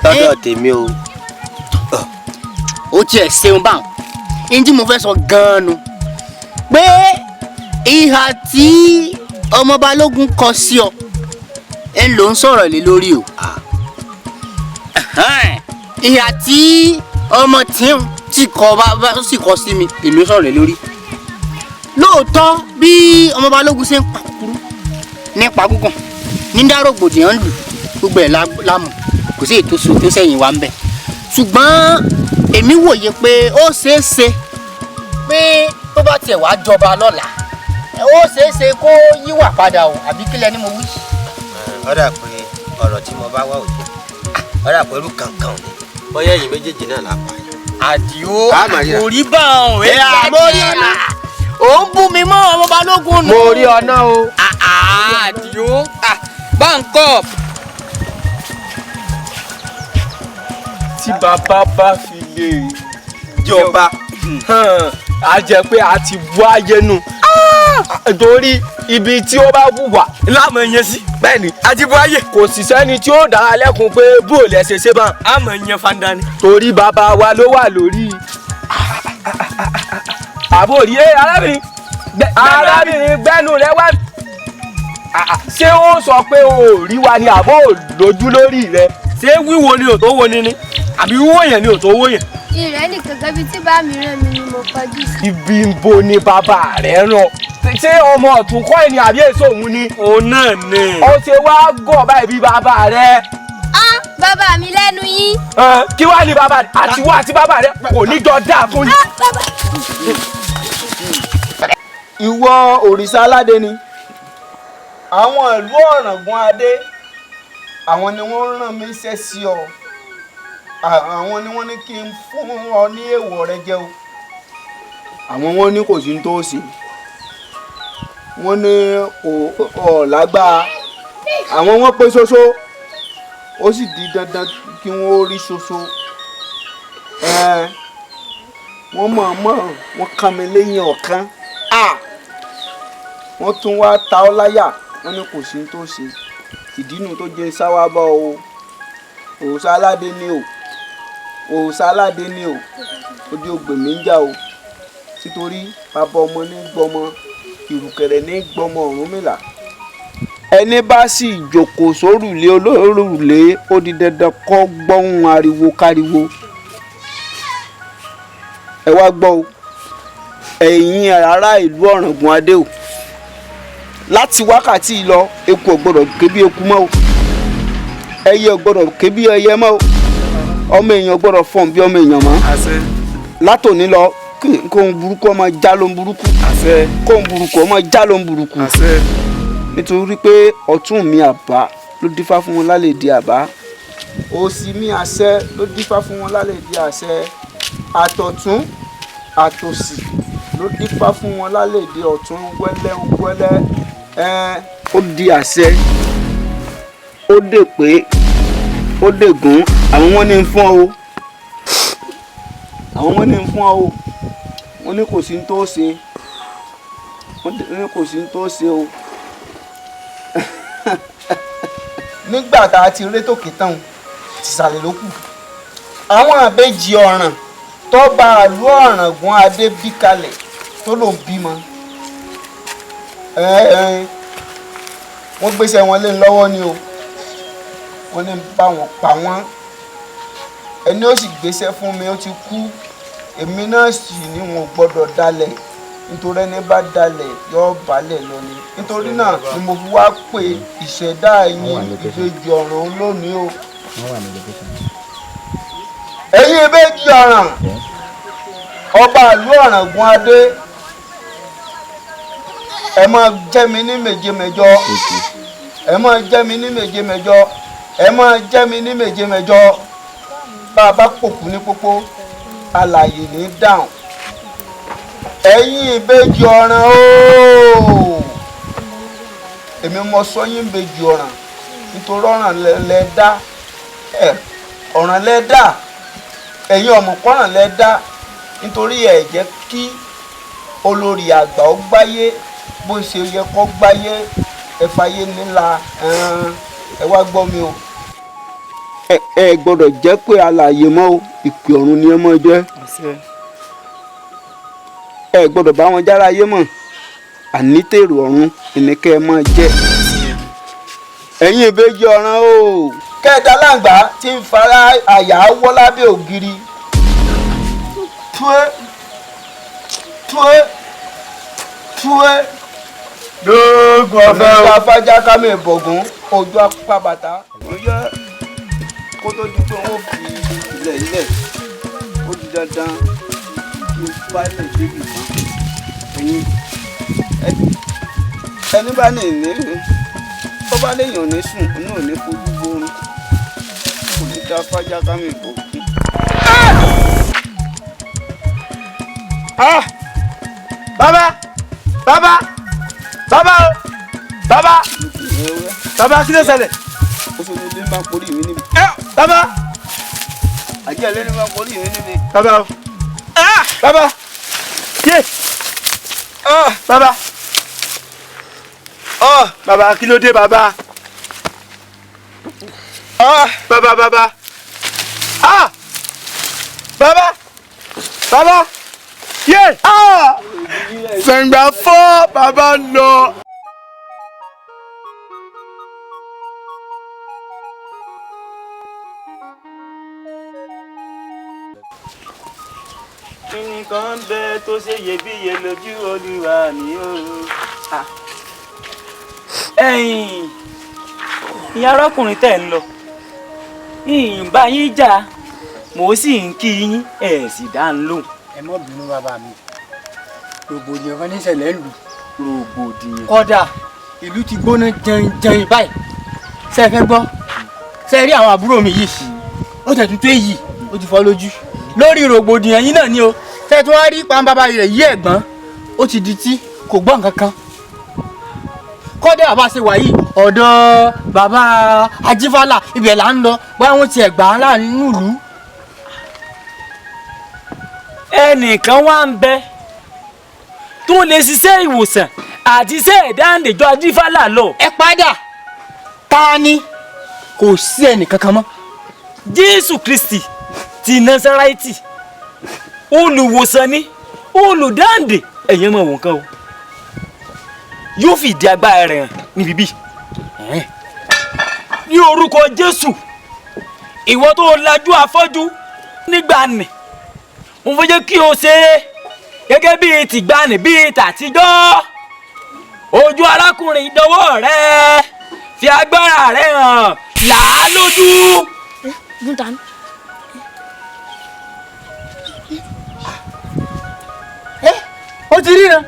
Speaker 12: lọ́dọ̀ tèmi o.
Speaker 11: Ó tiẹ̀ ṣeun báwọn ní tí mo fẹ́ sọ gan-an nu pé ìhà tí ọmọ Balógun kọ sí ọ ẹ ló ń sọ̀rọ̀ lé lórí o. Ìhà tí ọmọ tíun tí kọ bá sì kọ sí mi èmi ń sọ̀rọ̀ lé lórí. Lóòótọ́ bí ọmọ Balógun ṣe ń pa kúkúrú nípa gúngùn ní dárògbòdìyàn lù gbogbo ẹ̀ lámù kò sí ètò tó sẹ́yìn wa ń bẹ̀. Ṣùgbọ́n èmi wòye pé ó ṣeé ṣe pé tó bá tiẹ̀ wá jọba lọ́la ó ṣeé ṣe kó yíwà padà o, àbí kílẹ̀ ni mo wí.
Speaker 12: Ó dà pé ọ̀rọ̀ tí mo bá wà òjò ó dà pé irú kankan ni bóyá ẹ̀yin méjèèjì náà la pa yẹn.
Speaker 11: Àdìó kò rí bá òun ẹ̀
Speaker 12: ẹ̀
Speaker 11: ò ń bú mi mọ́ ọmọ Balógun nù.
Speaker 12: Mo rí ọ náà o.
Speaker 11: Àdìó bá ń kọ́.
Speaker 13: Tí bàbá bá fi lè jọba a jẹ́ pé a ti bú ayé nu torí ibi tí ó bá wùwà
Speaker 2: láàmú ẹyẹ sí.
Speaker 13: Bẹ́ẹ̀ni
Speaker 2: a ti bú ayé.
Speaker 13: Kò sì sẹ́ni tí ó dára lẹ́kun pé bó lẹ ṣe ṣe bá.
Speaker 2: A mọ̀ ẹyẹ fanda ni.
Speaker 13: Torí bàbá wa ló wà lórí. Àbòrí ẹ arábìnrin arábìnrin gbẹ́nu rẹ wá. Ṣé ó sọ pé o ò rí wa ni àbó lójú lórí rẹ?
Speaker 2: Ṣé wíwo ni ò tó wo ni ni àbí wíwò yẹn ni ò tó wó yẹn?
Speaker 8: Ìrẹ́ nìkan gan bíi tí bá mi rán mi ni mo kọjú sí.
Speaker 13: Ibi ń bo ni bàbá rẹ rán. Ṣé ọmọ ọ̀tún kọ́ ẹ̀ ni àbí èso òun ni?
Speaker 2: Òun náà ni.
Speaker 13: Ó ṣe wá gọ̀ báyìí bí bàbá rẹ.
Speaker 8: Á bàbá mi lẹ́nu yín.
Speaker 13: Kí wàá ní bàbá àti wá àti bàbá rẹ kò ní jọ dáa fún yín.
Speaker 9: Ìwọ òrìṣà aládé ni àwọn ìlú Ọ̀ràngún Adé, àwọn ni wọ́n rán mi iṣẹ́ sí ọ, àwọn ni wọ́n ní kí n fún ọ ní èèwọ̀ rẹ jẹ o. Àwọn wọn ní kò sí ní tó ṣe, wọ́n ní kò lágbára, àwọn wọn pé ṣoṣo, ó sì di dandan kí wọ́n rí ṣoṣo. Wọ́n mọ̀ọ́mọ̀ wọ́n kàn mí lẹ́yìn ọ̀kan, wọ́n tún wá ta ọ́ láyà, wọ́n ní kò sí ní tó ṣe. Ìdínú tó jẹ́ sáwá bọ́ o, òòṣà aládé ni o, òòṣà aládé ni o, ojú ògbè mi ń jà o, títorí bàbá ọmọ ní gbọmọ, ìrùkẹ̀rẹ̀ ní gbọmọ Ọ̀rúnmìlà. Ẹni bá sì jókòó sórùlé olórùlé ó di dandan kó gbọ́hùn ariwo káriwo. Ẹ wá gbọ́ o, ẹ̀yin ará ìlú Ọ̀ràngún Adé o, láti wákàtí lọ eku ò gbọ́dọ̀ ké bí eku mọ́ o, ẹyẹ ò gbọ́dọ̀ ké bí ẹyẹ mọ́ o, ọmọ èèyàn gbọ́dọ̀ fọ̀n bí ọmọ èèyàn mọ́. Látòní lọ kóhun burúkú ọmọ já ló ń burúkú, kóhun burúkú ọmọ já ló ń burúkú. Nítorí pé ọ̀tún mi àbá ló dífá fún wọn lálẹ́ di àbá, òsì mi àṣẹ ló dífá fún wọn lálẹ́ di àṣẹ, àtọ̀tún àtòsì ló dífá fún wọn lálẹ́ di ọ̀tún wẹ́lẹ́ wẹ́lẹ́. Ó di àṣẹ, ó dè pé ó dègún, àwọn wọn ní fún ọ o, àwọn wọn ní fún ọ o, wọn ní kò sí ní tó ṣe, wọn ní kò sí ní tó ṣe o. Nígbà tá a ti rétòkè tán tìsàlẹ̀ ló kù, àwọn àbẹ́jì ọ̀ràn tó bá àlú Ọ̀ràngún Adé bí kalẹ̀ tó ló ń bímọ, wọ́n gbéṣẹ́ wọn lé lọ́wọ́ ni o, wọ́n ní bá wọn pa wọ́n. Ẹni ó sì gbéṣẹ́ fún mi ó ti kú, èmi náà sì ni wọn ò gbọ́dọ̀ dalẹ̀, nítorí ẹni bá dalẹ̀ yóò balẹ̀ lọ ni. Nítorí náà ni mo fi wá pé ìṣẹ̀dá ẹ̀yin ìbejì ọ̀ràn lónìí o. Ẹ̀yin ìbejì ọ̀ràn, ọba ìlú Ọ̀ràngún Adé, ẹ máa jẹ́ mi ní méje mẹ́jọ, ẹ máa jẹ́ mi ní méje mẹ́jọ, ẹ máa jẹ́ mi ní méje mẹ́jọ. Bá a bá pòkú ní pópó, alààyè ní dáhùn. Ẹ̀yin ìbejì ọ̀ràn ooo, èmi mo sọ yín ìbejì ọ̀ràn, nítorí ọ̀ràn lẹ dá, ọ̀ràn lẹ dá, ẹ̀yin ọ̀mọ̀kọ́ràn lẹ dá, nítorí ẹ jẹ́ kí olórí àgbà ó gbáyé bó ṣe yẹ kó gbáyé, ẹ fàyè nílà. Ẹ wá gbọ́ mi o, ẹ gbọ́dọ̀ jẹ́ pé alààyè mọ́ o, ìpè ọ̀run ni ẹ mọ́ jẹ́. Ẹ gbọ́dọ̀ bá wọn jára ayé mọ́, ànítèrò ọ̀run ìníkẹ́ ẹ mọ́ jẹ́. Ẹ̀yin ìbejì ọ̀ràn o, kẹ́ẹ̀dá láǹgbá tí ń fara àyà wọ́ lábẹ́ ògiri. Túé túé Túwé.
Speaker 13: Lóògùn ọ̀fẹ́ o.
Speaker 9: Òní afájá kámi ìbọ̀gún ojú apá bàtà. Ó yẹ kó tó di pé wọ́n fi ilẹ̀ ilẹ̀ ó di dandan kí n bá lè débi kan. Ẹ̀yin ẹni bá ní ìní tó bá léèyàn ò ní sùn òun ò ní fojú borun kò ní dá fájá kámi ìbọ̀gún.
Speaker 13: Ah! Bàbá! Bàbá! Bàbá o! Bàbá! Bàbá kí ló ṣẹlẹ̀?
Speaker 9: Ó fi ní ilé máa porí mi níbi.
Speaker 13: Bàbá!
Speaker 9: Àjẹ́ ilé máa porí mi níbi.
Speaker 13: Bàbá o! Bàbá! Yé! Bàbá! Bàbá kí ló dé bàbá? Bàbá bàbá! Bàbá! Bàbá! Yé! Sẹ̀ǹgbà fọ́ bàbá lọ.
Speaker 4: Nǹkan bẹ tó ṣe iyebíye lójú Olúwa mi o. Ẹ̀yin ìyá arákùnrin tẹ̀ ń lọ, ìyìn bá yín jà, mò ń sì ń kí yín, ẹ̀ sì dá ń lóhùn.
Speaker 11: Ẹ má bínú bàbá mi, rògbòdìyàn kan níṣẹ̀lẹ̀ ń lù.
Speaker 4: Rògbòdìyàn.
Speaker 11: Kódà ìlú ti gbóná jẹun báyìí. Ṣé ẹ fẹ́ gbọ́? Ṣé ẹ rí àwọn àbúrò mi yìí? Ó tẹ̀ tún tó èyí, ó ti fọ́ lójú. Lórí rògbòdìyàn yìí náà ni o. Ṣé ẹ tún wá rí pàǹbàbà rẹ̀ yí ẹ̀gbọ́n? Ó ti di tí kò gbọ́ nǹkan kan. Kódà bá ṣe wà yìí, ọ̀dọ̀ bàbá Ajífálà ibẹ̀ là ń lọ, bóyá wọ́n ti ẹ̀ gbà á láàrin ìlú.
Speaker 4: Ẹnìkan wá ń bẹ tó lè ṣiṣẹ́ ìwòsàn àti iṣẹ́ ìdáǹdèjọ Ajífálà lọ.
Speaker 11: Ẹ padà, ta ni? Kò sí ẹnì kankan mọ́.
Speaker 4: Jésù Kristi ti Násárẹ́tì, olùwòsàn ni, olùdáǹdè, ẹ̀yin mọ̀ wọ́n kan o. Yóò fìdí agbára rẹ̀ hàn níbí bí. Ní orúkọ Jésù, ìwọ tó lajú afọ́jú nígbà nì, mo fẹ́ jẹ́ kí o ṣe é gẹ́gẹ́ bíi tìgbàanì bíi tàtijọ́. Ojú arákùnrin dọwọ́ rẹ, fi agbára rẹ hàn, là á lójú.
Speaker 11: Ó ti ríran.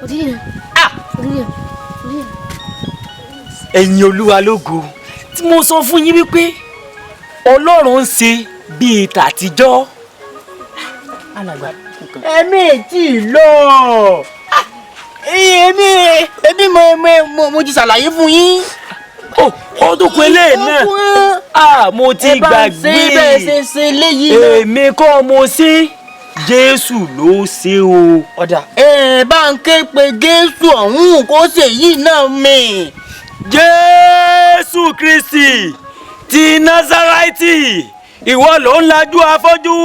Speaker 4: Ẹ̀yin Olúwa lógo, tí mo sọ fún yín wípé Ọlọ́run ń ṣe bíi tàtijọ́.
Speaker 11: Alàgbà, ẹ̀mí tí lọ. Èmi ẹbí mo ti ṣàlàyé fún yín.
Speaker 4: Ó tó kun eléyìí náà. Mo ti gbàgbé. Èmi kọ́ mo ṣe, Jésù ló ṣe o.
Speaker 11: Ọ̀dà ẹ bá ń ké pe Jésù ọ̀hún kó ṣe yìí náà mi.
Speaker 4: Jésù Kristi ti Násárẹ́tì, ìwọ ló ń lajú afọ́jú,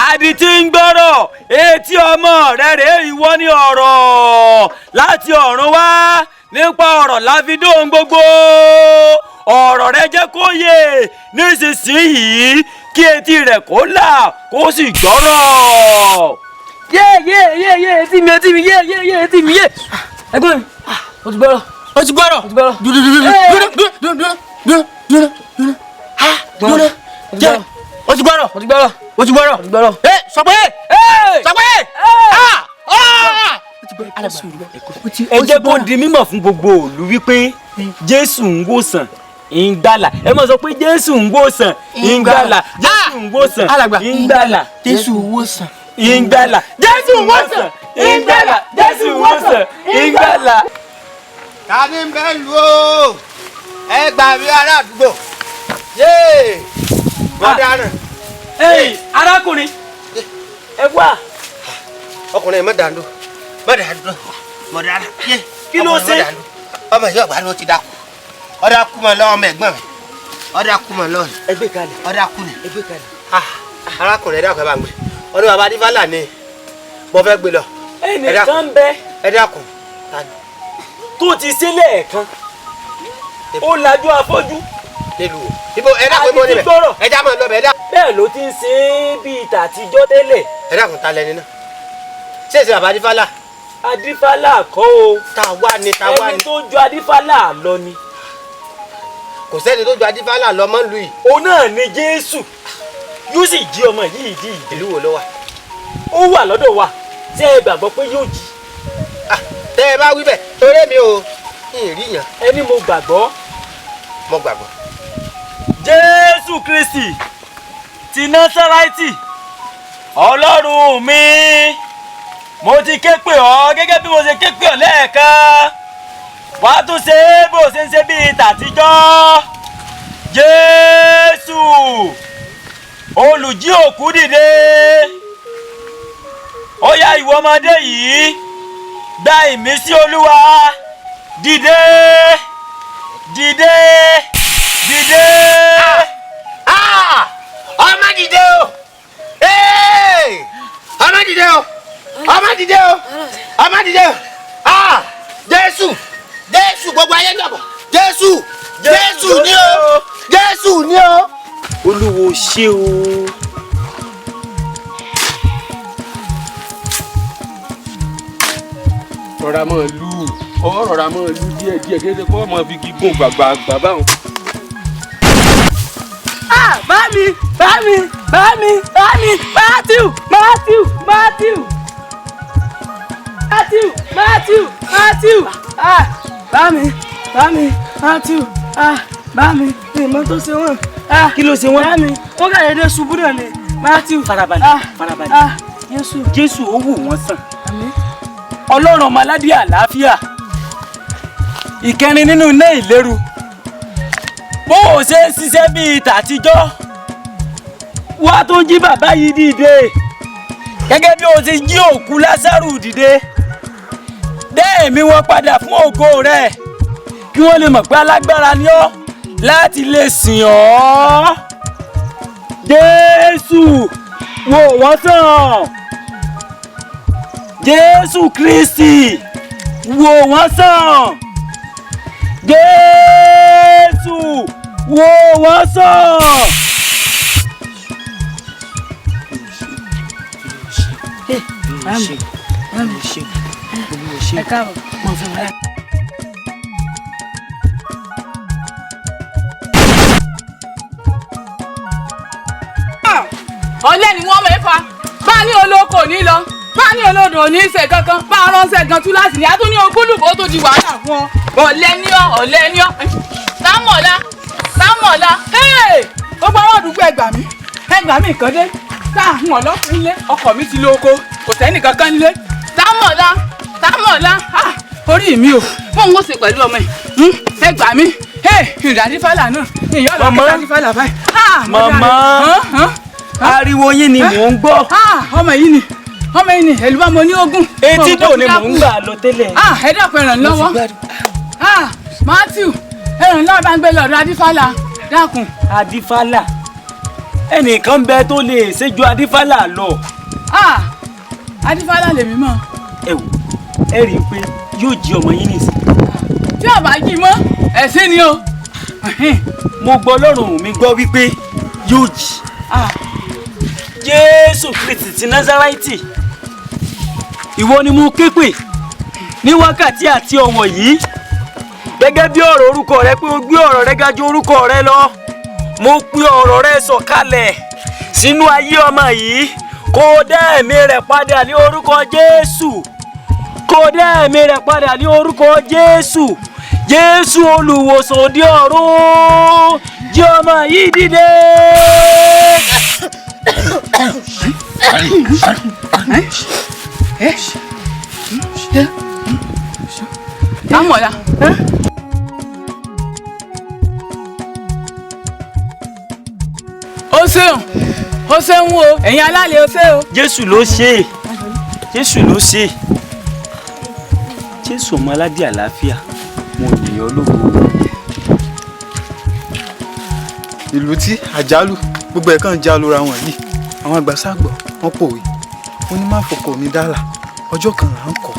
Speaker 4: àdìtí ń gbọ́rọ̀, etí ọmọ rẹ rèé, ìwọ ní ọ̀rọ̀ láti ọ̀run wá, nípa ọ̀rọ̀ la fi dóhun gbogbo. Ọ̀rọ̀ rẹ jẹ́ kó yè nísinsìnyí, kí etí rẹ̀ kó là kó sì gbọ́rọ̀. Yé yé yé yé etí mi etí mi yé yé yé etí mi yé. Ẹ̀gbọ́n mi, o ti gbọ́rọ̀.
Speaker 11: O ti gbọ́rọ̀.
Speaker 4: O ti gbọ́rọ̀.
Speaker 11: Dúró dúró dúró dúró dúró dúró dúró dúró jẹ́ o ti gbọ́rọ̀.
Speaker 4: O ti gbọ́rọ̀.
Speaker 11: O ti gbọ́rọ̀.
Speaker 4: O ti gbọ́rọ̀.
Speaker 11: Ẹ sọ pé sọ pé
Speaker 4: ẹ jẹ́ kó di mímọ̀ fún gbogbo ìlú wípé Jésù ń wòsàn ń gbàlà. Ẹ máa sọ pé Jésù ń wòsàn ń gbàlà. Jésù ń wòsàn ń gbàlà.
Speaker 11: Jésù wòsàn
Speaker 4: ń gbàlà. Jésù ń wòsàn ń gbàlà. Jésù ń wòsàn ń gbàlà.
Speaker 12: Ta ni ń bẹ lu o? Ẹ gbà mí ará àdúgbò. Yéè! Wọ́n dáràn.
Speaker 4: Ẹ arákùnrin, ẹ wá.
Speaker 12: Ọkùnrin mọ̀ dàndó, mọ̀ dàndó, mọ̀ dàndó.
Speaker 4: Kí ló ṣe?
Speaker 12: Ọmọ yìí ọ̀gbá ló ti dákú. Ọ̀dà kú mọ̀ lọ́wọ́ ọmọ ẹ̀gbọ́n mi. Ọ̀dà kú mọ̀ lọ́wọ́.
Speaker 4: Ẹ gbé kalẹ̀.
Speaker 12: Ọ̀dà kú ni.
Speaker 4: Ẹ gbé kalẹ̀.
Speaker 12: Arákùnrin ẹ dákun ẹ bá ń gbé. Ọdún bàbá Adífálà ni mo fẹ́ gbé lọ.
Speaker 4: Ẹnìkan bẹ.
Speaker 12: Ẹ dákun.
Speaker 4: Tó ti ṣe lẹ́ẹ̀kan, ó lajú afọ́jú.
Speaker 12: Nílùú ibo ẹ dákun ibo níbẹ̀ ẹ já máa lọ bẹ̀ ẹ dákun.
Speaker 4: Bẹ́ẹ̀ ló ti ń ṣe é bíi tàtijọ́ tẹ́lẹ̀.
Speaker 12: Ẹ dákun ta lẹni náà. Ṣé èsì bàbá Adífálà?
Speaker 4: Adífálà kọ́ o.
Speaker 12: Ta wá ni, ta wá ni.
Speaker 4: Ẹni tó ju Adífálà lọ ni.
Speaker 12: Kò sẹ́ni tó ju Adífálà lọ mọ́ lù yìí.
Speaker 4: Òun náà ni Jésù yóò sì jí ọmọ yìí dìde.
Speaker 12: Ìlú wo ló wà?
Speaker 4: Ó wà lọ́dọ̀ wa. Ṣé ẹ gbàgbọ́ pé yóò jí?
Speaker 12: Tẹ́ ẹ bá wí bẹ́ẹ̀ torí mi ò rí yàn.
Speaker 4: Ẹni mo gbàgbọ́.
Speaker 12: Mo gbàgbọ́.
Speaker 4: Jésù Kristi ti Násárẹ́tì, Ọlọ́run mi, mo ti ké pè ọ́ gẹ́gẹ́ bí mo ṣe ké pè ọ́ lẹ́ẹ̀kan. Wàá tún ṣe é bó ṣe ń ṣe bíi tàtijọ́. Jésù olùjí òkú dìde. Ó yá ìwọ ọmọdé yìí, gba ìmísí Olúwa, dìde, dìde, dìde.
Speaker 12: Ọmọ dìde o, ọmọ dìde o, ọmọ dìde o, ọmọ dìde o. Jésù, Jésù, gbogbo ayé gbàgbọ́. Jésù, Jésù ni o, Jésù ni o.
Speaker 4: Olúwo ṣé o.
Speaker 13: Rọra máa lù ọ, rọra máa lù díẹ̀ díẹ̀, kí ẹ kọ́ máa fi gígùn gbàgbà báwọn.
Speaker 5: Bá mi, bá mi, bá mi, bá mi, Matthew, Matthew, Matthew, Matthew, Matthew, Matthew, ah, bá mi, bá mi, Matthew, ah, bá mi, ìmọ̀ tó ṣe wọ́n, ah,
Speaker 4: kí ló ṣe wọ́n?
Speaker 5: Bá mi, wọ́n kà dédé ṣubú náà ni, Matthew.
Speaker 4: Farabalẹ̀, farabalẹ̀.
Speaker 5: Ah, Jésù.
Speaker 4: Jésù ó wò wọ́n sàn.
Speaker 5: Àmín.
Speaker 4: Ọlọ́run ọmọ aládé àlàáfíà, ìkẹrin nínú iná ìléru, bó o ṣe ń ṣiṣẹ́ bíi tàtijọ́, wá tó jí bàbá yìí dìde gẹ́gẹ́ bí o ṣe jí òkú Lásárù dìde. Dẹ́ ẹ̀mí wọn padà fún ògo rẹ̀ kí wọ́n lè mọ̀ pé alágbára ni ọ́ láti lè sìn ọ́. Jésù wò wọ́n sàn. Jésù Kristi wò wọ́n sàn. Jésù wò wọ́n sàn.
Speaker 5: Ẹ káàbọ̀. Ọ̀lẹ ni wọ́n mẹ́fà, bá ní olóko ò ní lọ, bá ní olódò ò ní ṣe kankan, bá ránṣẹ́ gan túláàsì ni a tún ní ogúnlùbó tó di wàhálà fún ọ. Ọ̀lẹ ni ọ́, ọ̀lẹ ni ọ́. Támọ̀lá, Támọ̀lá, gbogbo àwọn àdúgbò ẹ gbà mí, ẹ gbà mí nǹkan dé. Táàhùn ọlọ́kùnrin nílé, ọkọ mi ti lọ oko, kò sẹ́ni kankan nílé. Támọ̀lá, Támọ̀lá, orí mi ò, fóun ó ṣe pẹ̀lú ọmọ yìí, ẹ gbà mí, ìrìn àdífàlà náà, ìyá ọlọ́kẹ́ àdífàlà báyìí.
Speaker 4: Màmá, ariwo yín ni mò ń gbọ́.
Speaker 5: Ọmọ yìí ni, ọmọ yìí ni, èlùbọ́ mo ní ogún.
Speaker 4: Etí dò ni mò ń gbà lọ tẹ́lẹ̀.
Speaker 5: Ẹ dákun, ẹ ràn lọ́wọ́. Matthew, ẹ ràn lọ́wọ́, bá ń gbé lọ́dọ̀ Adífálà, dákun.
Speaker 4: Adífálà, ẹnìkan bẹ tó lè ṣe ju Adífálà lọ.
Speaker 5: Adífálà lèmi mọ̀.
Speaker 4: Ẹ wò, ẹ rí i pé yóò jí ọmọ yín nìsín.
Speaker 5: Tí ò bá jí mọ́, ẹ̀sìn ni o.
Speaker 4: Mo gbọ́ Ọlọ́run mi gbọ́ wípé yóò jí. Jésù Kristi ti Násárẹ́tì, ìwọ ni mo ké pè ní wákàtí àti ọ̀wọ̀ yìí, gẹ́gẹ́ bí ọ̀rọ̀ orúkọ rẹ pé o gbé ọ̀rọ̀ rẹ ga ju orúkọ rẹ lọ. Mo pe ọ̀rọ̀ rẹ sọ̀kalẹ̀ sínú ayé ọmọ yìí, kó o dá ẹ̀mí rẹ̀ padà ní orúkọ Jésù, kó o dá ẹ̀mí rẹ̀ padà ní orúkọ Jésù. Jésù olùwòsàn òde ọ̀run, jí ọmọ yìí dìde.
Speaker 5: Támọ̀lá. Ó ṣeun, ó ṣeun o, ẹ̀yin alálẹ̀ ó ṣe o.
Speaker 4: Jésù ló ṣe é, Jésù ló ṣe é. Jésù ọmọ aládé àlàáfíà, mo yìn ọ́ lógo.
Speaker 6: Ìlú tí àjálù gbogbo ẹ̀ kàn já lóra wọn yìí, àwọn àgbà ságbọ̀ wọ́n pòwe, wọ́n ní má fọkọ mi dálà, ọjọ́ kan là ń kọ́.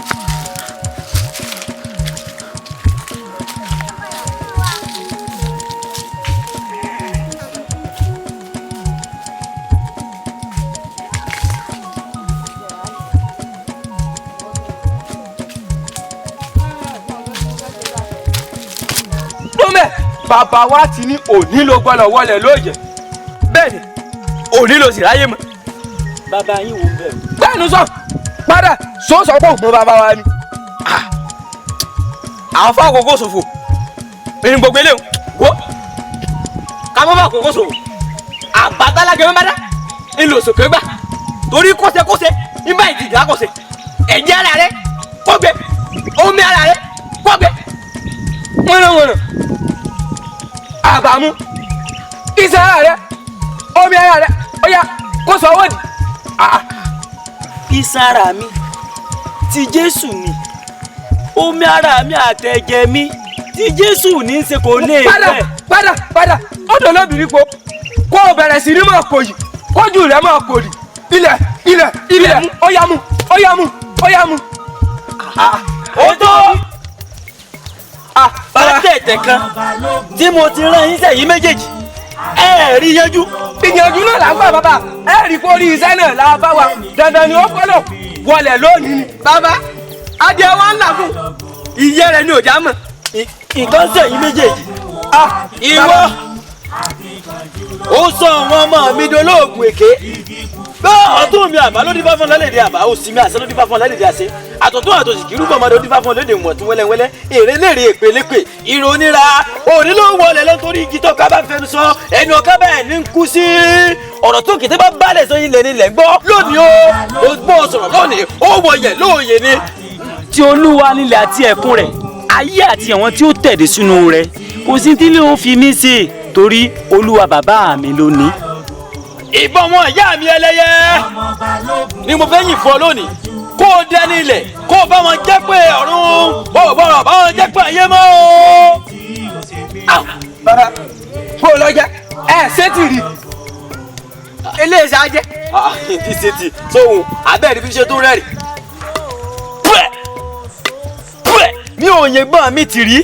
Speaker 13: Bàbá wa ti ní òní ló gbọ́dọ̀ wọlé lóye. Bẹ́ẹ̀ ni òní ló sì ráyè mọ́.
Speaker 4: Bàbá yín wo ń bẹ̀rù.
Speaker 13: Gbẹ́nu sọ padà sọ́sọ́ pọ̀ mọ́ bàbá wa ni. Àwọn fún àkókò ṣòfò ní gbogbo eléyìí wo ká mọ́ fún àkókò ṣòfò àbátálágẹ̀ mọ́ bá dá ńlò sòkè gbà torí kóṣekóṣe nígbà ìdìjà kóṣe ẹ̀jẹ̀ ara rẹ kó gbẹ omi ara rẹ kó gbẹ wọnàwọnà àbàmú iṣan ara rẹ omi ara rẹ ó yá kó sọ owó di.
Speaker 4: Iṣan ara mi ti Jésù ni, omi ara mi àtẹ̀jẹ̀ mi ti Jésù ní í ṣe kò lè
Speaker 13: Padà padà padà ó dùn lóbìnrin po kó o bẹ̀rẹ̀ sí ní máa kòyì kójú rẹ̀ máa kòrì ilẹ̀ ilẹ̀ ilẹ̀ ó yá mú ó yá mú ó yá mú.
Speaker 4: Ó tó bá tẹ̀tẹ̀ kan tí mo ti rán yín sẹ́yìn méjèèjì ẹ rí yanjú.
Speaker 13: Ìyànjú náà là ń gbà bàbá ẹ rí kó rí iṣẹ́ náà la bá wa dandan ni ó gbọ́dọ̀ wọlé lónìí ni.
Speaker 2: Bàbá adìẹ wa ń làágùn ìyẹ́ rẹ̀ ni ò já mọ̀.
Speaker 4: Nǹkan sẹ́yìn méjèèjì ìwọ ó sọ àwọn ọmọ mi dolóògùn èké bẹ́ẹ̀ ọ̀tún mi àbá ló dífá fún ọ lálẹ́dẹ̀ àbá òsì mi àṣẹ ló dífá fún ọ lálẹ́dẹ̀ àṣẹ àtọ̀tún àtòsì kìrú bọ̀ ọmọdé ó dífá fún ọ lédè wọ̀n tún wẹ́lẹ́wẹ́lẹ́ èrè lèrè èpè lépè ìrònira òní ló ń wọlé lọ torí igi tó kábà fẹnu sọ ẹnu ọ̀ká bẹ́ẹ̀ ní ń kú sí ọ̀rọ̀ tó kété bá balẹ̀ sọ ilẹ̀ nílẹ̀ gbọ́ lónìí ó gbọ́ sọ̀rọ̀ lónìí ó wọ̀nyẹ̀ lóòye ni. Tí Olúwa nílẹ̀ àti ẹ̀kún rẹ̀ ayé àti àwọn tí ó tẹ̀dé sínú rẹ̀ kò sí tí lè ó fi mí sí torí Olúwa bàbá mi ló ní. Ìbọn wọn ìyá mi ẹlẹ́yẹ ni mo fẹ́ yìn fún ọ lónìí kó o dẹni ilẹ̀ kó o bá wọn jẹ́ pé ọ̀run o ò gbọ́dọ̀ bá wọn jẹ́ pé ayé mọ́ o.
Speaker 13: Bàbá kó o lọ jẹ ẹ ṣé tì rí eléyìí ajẹ.
Speaker 4: Ti ṣe ti sóhun abẹ́rẹ́ fi ṣe tó rẹ́rì. Mi ò yìnbọn mi ti rí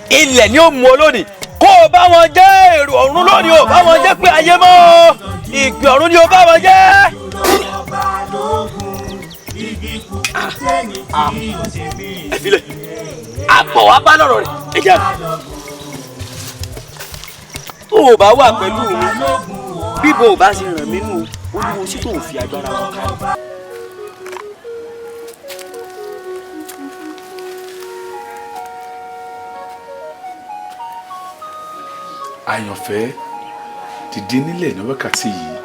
Speaker 4: ilẹ̀ ni ó mú ọ lónìí kó o bá wọn jẹ́ èrò ọ̀run lónìí o bá wọn jẹ́ pé ayé mọ́ o ìpè ọ̀run ni o bá wọn jẹ́. Ẹ filẹ̀ àbọ̀ wá bá lọ́rọ̀ rẹ̀ ẹ jẹ́ tó o bá wà pẹ̀lú mi bíbo ò bá ṣe ràn mí nù olúwo sí tó o fi agbára wọn ká.
Speaker 6: Àyànfẹ́, dìde nílẹ̀ ní wákàtí yìí,